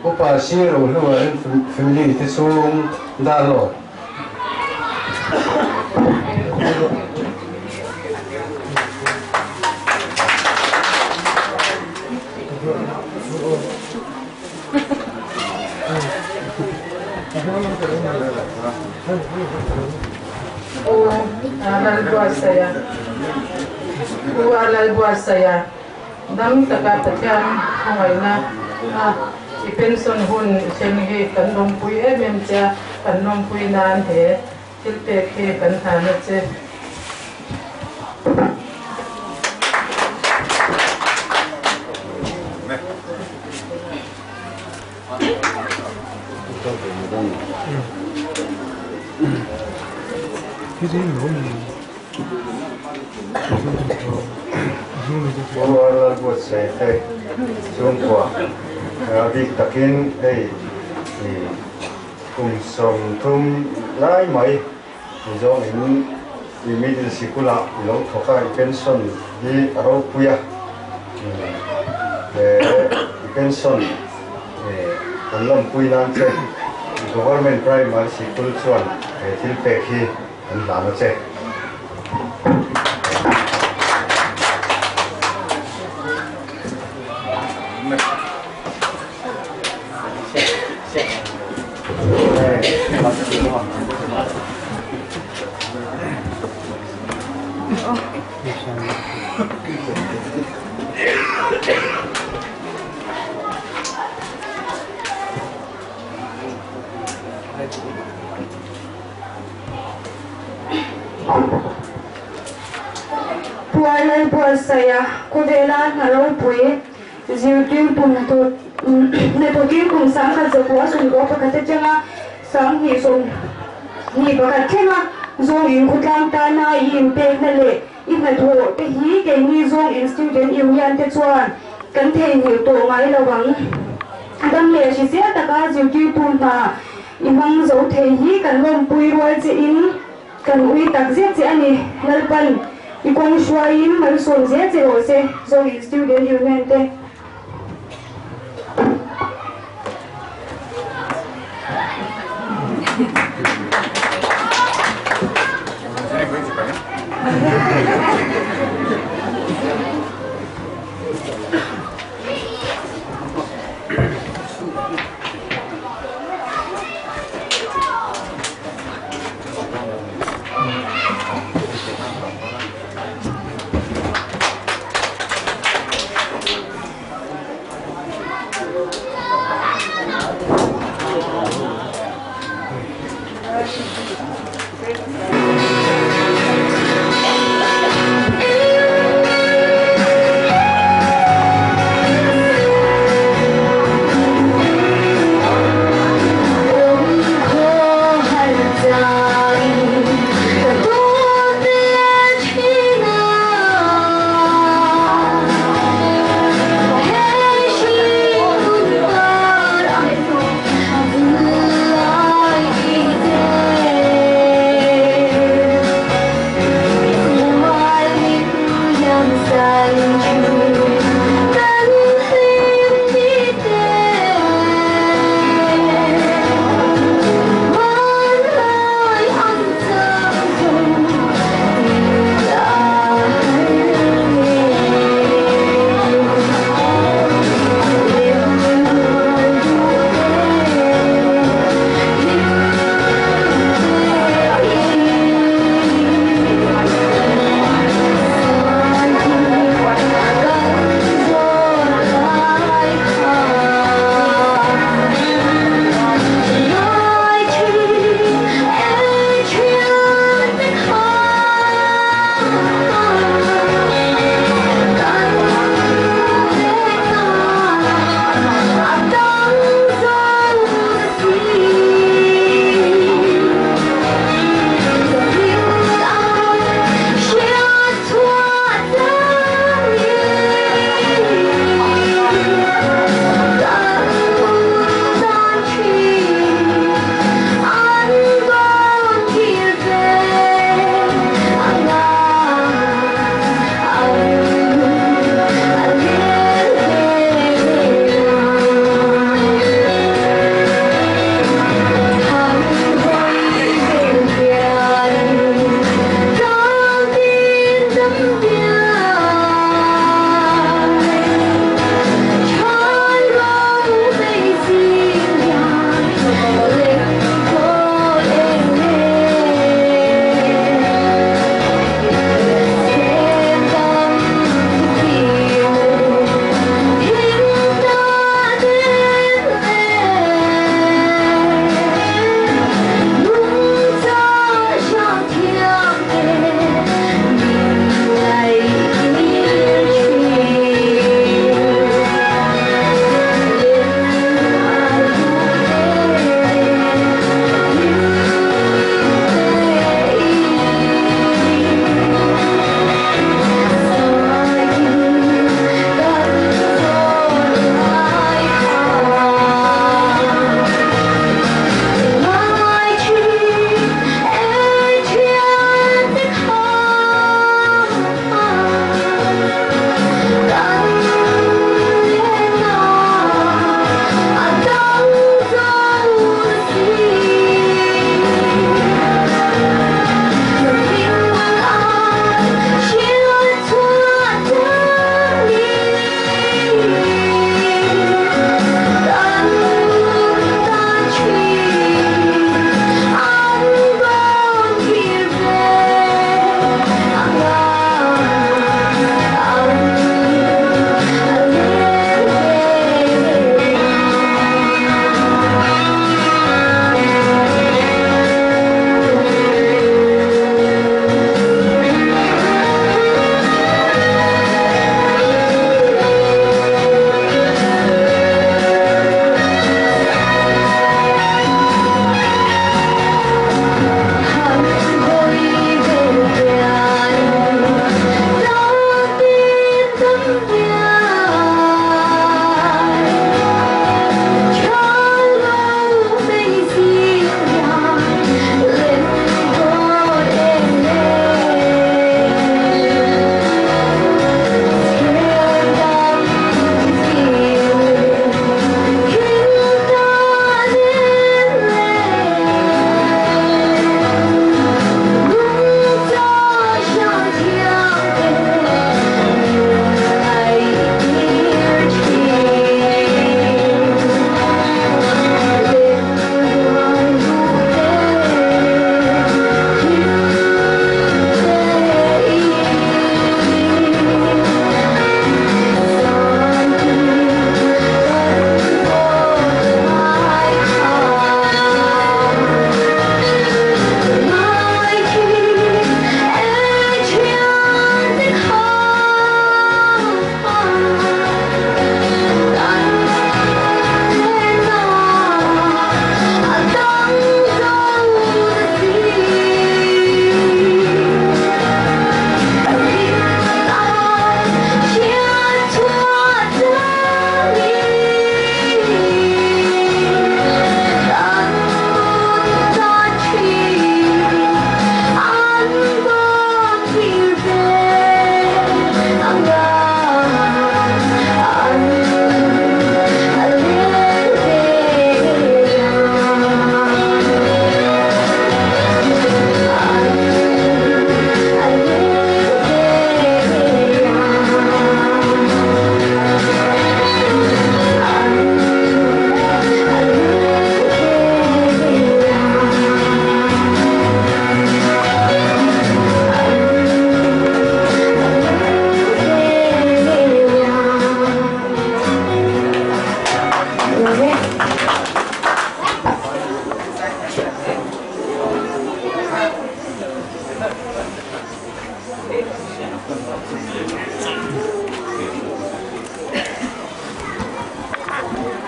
upa sir ro hlua in family te chhung dar lo. U Lalbuatsaia U Lalbuatsaia dam taka Pathian khawngaihna a i pension hun i thleng hi kan lawmpui em em che a, kan lawmpui nan he thil pek hi kan hlan a che. Rual buatsaih te chhungkua a bik takin hei kum 30 lai mai zawng in i middle sikul ah i lo thawk a, i pension hi a ropui a, he i pension kan lawmpui nan che government primary sikul chuan. He thil pek hi kan hlan a che. Puar Lalbuatsaiha khawvela hna ropui zirtirtu hnathawkin kum 10,900 41 atanga 2021 thlenga zawng in khawtlang tana i inpekna leh i hnathawh te hi keini zawng in Student Union te chuan kan theihnghilh tawh ngai lo ang. Dam leh hrisel taka zirtirtu hna i hmang zo thei hi kan lawmpui rual che in kan ui tak zet che a ni. Lalpan i kawng hruaiin malsawm zel che rawh se, Zawng in Student Union te.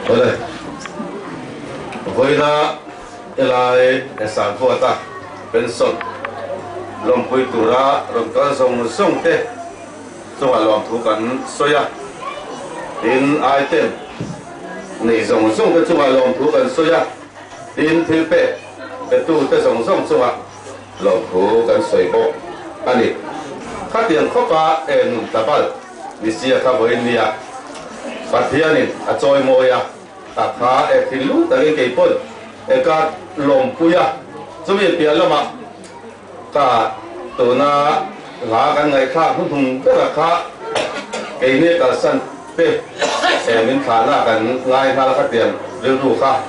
Awle, vawiina helai Sangkhuata pension lawmpui tura rawn kal zawng zawng te chungah lawmthu kan sawi a, tin item nei zawng zawng te chungah lawmthu kan sawi a, tin thil pek petu te zawng zawng chungah lawmthu kan sawi bawk a ni. Khatiang khawpa e nun tlabal Messiah kha vawiin nia Pathianin a chawimawi a, a kha e thinlung takin kei pawn e ka lawmpui a, chumi piah lamah ka tuna hla kan ngaihthlak hnuhnung bera kha keini kalsan te e min thlahna kan ngai nghal a khatiang rilru kha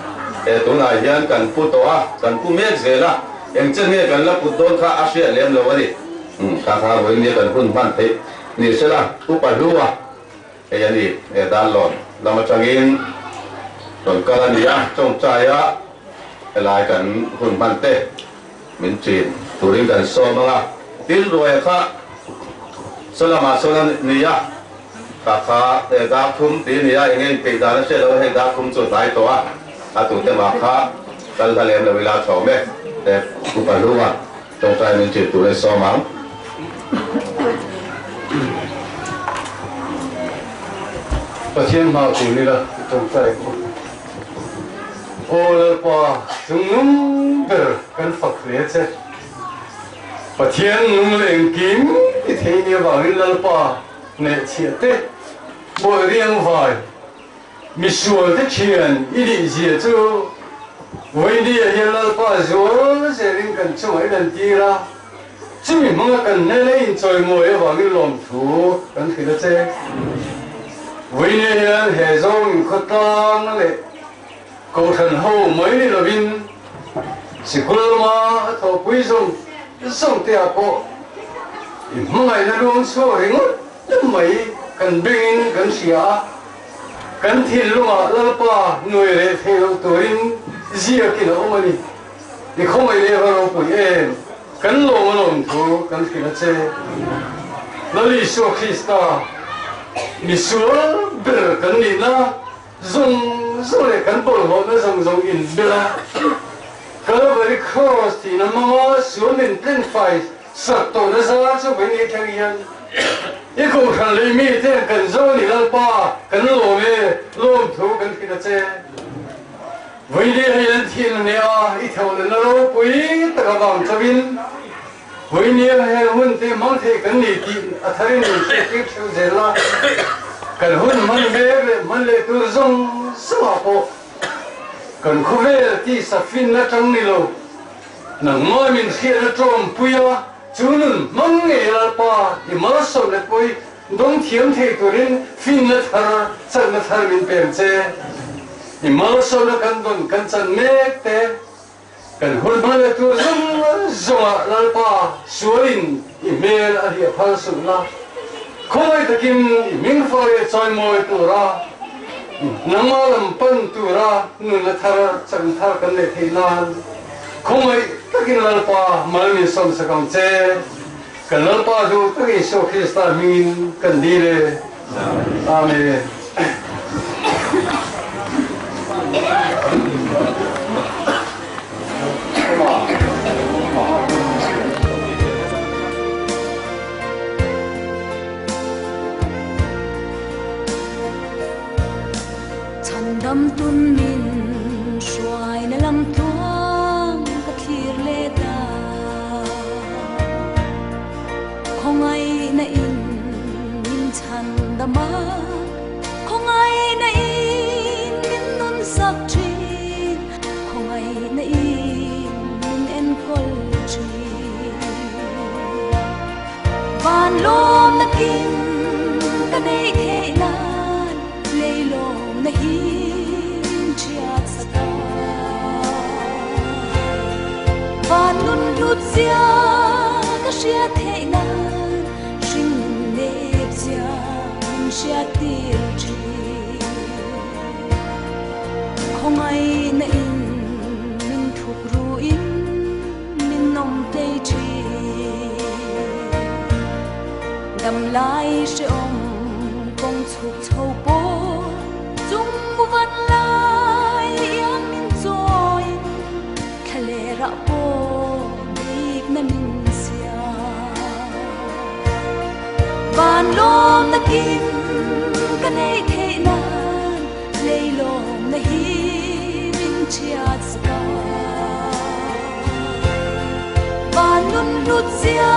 e tunah hian kan pu tawh a, kan pu mek zel a, eng chen nge kan la put dawn kha a hriat lem lo a ni. Kha kha vawiin nia kan hun hman theih ni sela upa hlua hei a ni e Darlawn lam atangin rawn kal a ni a, tawngtaia helai kan hun hman te min chin turin kan sawm ang a, tin ruaia kha saw lamah sawn a ni a, kha kha e darthum tih a ni a, eng nge inpeih dan a hriat loh a, hei darthum chu a hnai tawh a, a tute mah kha kal hla lem lo ila a chhawm e, upa hlua. Tawngtai min tirh tur e sawm ang. Pathian hma kun ila i tawngtai ang u. Aw Lalpa, chungnung ber kan fak hle che. Pathian nung leh engkim i thei ni avangin Lalpa hnehchhiah te, Bawi riang vai, Misual te thian i nih zia chu Vawinia hian Lalpa zual zelin kan chungah i lantir a, chumi hmanga kan hnena i inchawimawi avangin lawmthu kan hrilh a che. Vawinia hian he zawng inkhawtlang leh Kohhran ho mai ni lovin sikul lama a thawhpui zawng zawng te ah pawh i hmangaihna luang chhuak ringawt mai kan bengin kan hria a. Kan thinlungah Lalpa nuai reh thei loh turin ziakin a awm a ni. I khawngaih leh va ropui em? Kan lawm a lawm thu kan hrilh a che. Lal Isua Krista, misual ber kan nihna zawng zawng leh kan bawlhhlawhna zawng zawng inbel a, Kalvari Kraws tihna hmanga sual min tlenfai Sak tawhna zar chu vawi nei thleng hian i kohhran lei mi te kan zo a ni Lalpa kan lawm e lawmthu kan hrilh a che. Vawi nei hei an thin a nia i theuh lehna ropui tak avang chauhin vawi nia heng hun te hmang thei kan ni tih a tharin min hriattir theuh zel a, kan hun hman mek leh hman leh tur zawng zawngah pawh kan khawvel tisa finna tang ni lo. Nangmah min hriatna tawngpui a, chu nun hmang ngei Lalpa i malsawm leh pawi dawng thiam thei turin finna thar, chakna thar min pem che. I malsawmna kan dawn kan chan mek te, kan hun hma leh tur zawng zawngah Lalpa sualin i hmel a hliah phal suh la, khawngaih takin i hming fa leh chawimawi tura nangmah lam pan tura nunna thar, chakna thar kan neih theih nan. Khawngaih takin Lalpa mal min sawmsak ang che. Kan Lalpa duh tak Isua Krista hmingin kan dil e. Amen. Chhandamtun min hruaina lam tluang ka thlir leh ta. Khawngaihna in min chhandam a, khawngaihna in min nun sak thin, khawngaihna in min enkawl thin. Van lawmna kim ka neih theih nan Leilawmna hi min ṭhiat sak a, van nun hlut zia ka hriat theih nan hring nun nep zia min hriat tir ṭhin. Khawngaihna in min thuk ruin min nawm tlei ṭhin. Damlai hrehawm kawng chhuk chho pawh chung van lai. Van lawm na kim ka nei theih nan lei lawm na hi min chhiat sak a. Van nun hlut zia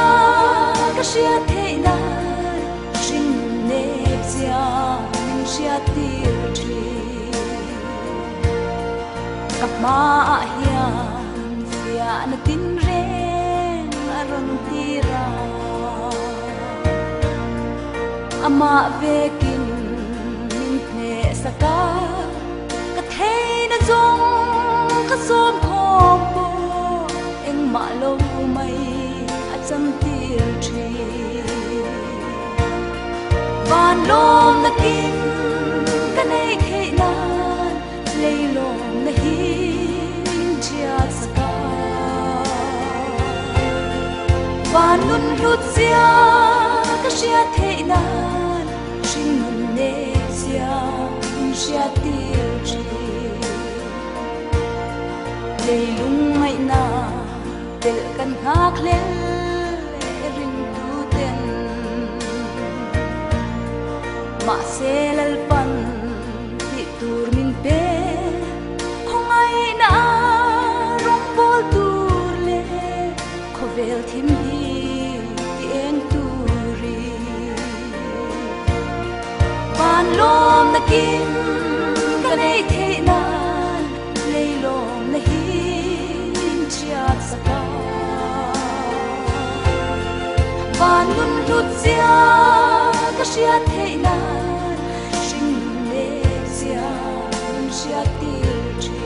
ka hriat theih nan hring nun nep zia min hriat tir thin. Ka hmaah hian fiahna tin reng a rawn tir a. Amah vekin min hneh sak a, ka theihna zawng ka sawm khawm pawh engmah lo mai a chantir thin. Van lawmna kim ka neih theih nan lei lawmna hi min thiat sak a. Van nun hlut zia ka hriat theih nan hring nun nek zia min hriat tir thin. Leilung ngaihna telh kan nghak hlel e ringtu ten. Mahse Lalpan tih tur min pe khawngaihna rawngbawl tur leh khawvel thim hi ti eng turin. Van lawmna kim ka neih theih nan lei lawmna hi min thiat sak a. Van nun hlut zia ka hriat theih nan hring nun lek zia min hriat tir thin.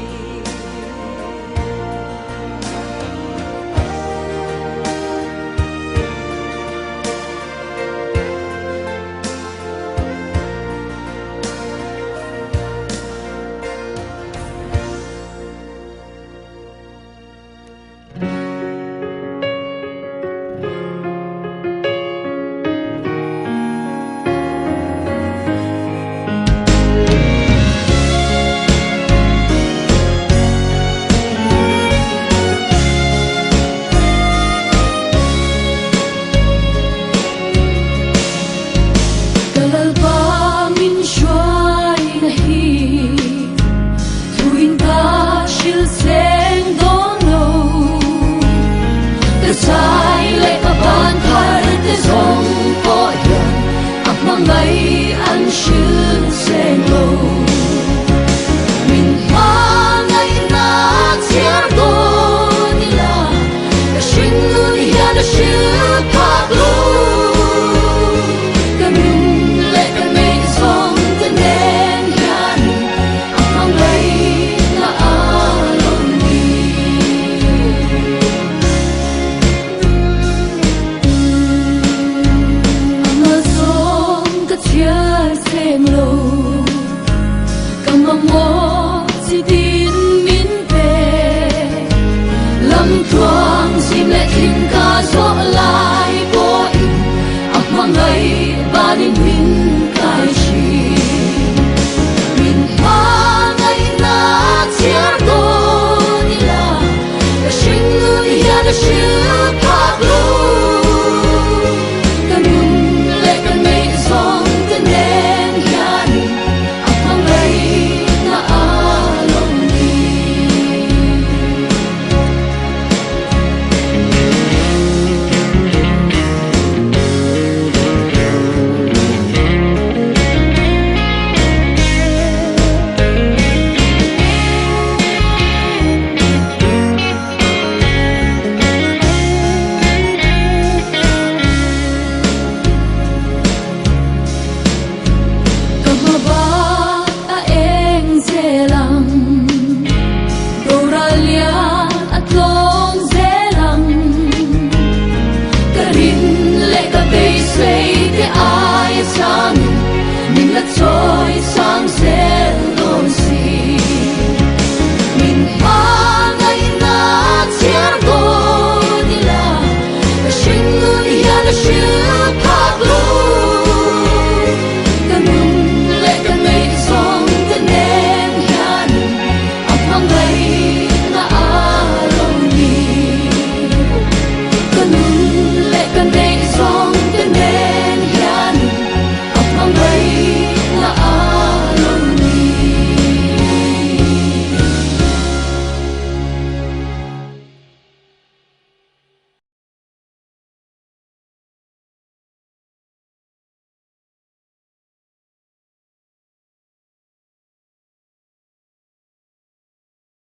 Ka lalpa min hruai na hi thuin ka hril seng dawn lo. Ka zai leh ka ban thar te zawng pawh hian a hmangaih an hril seng.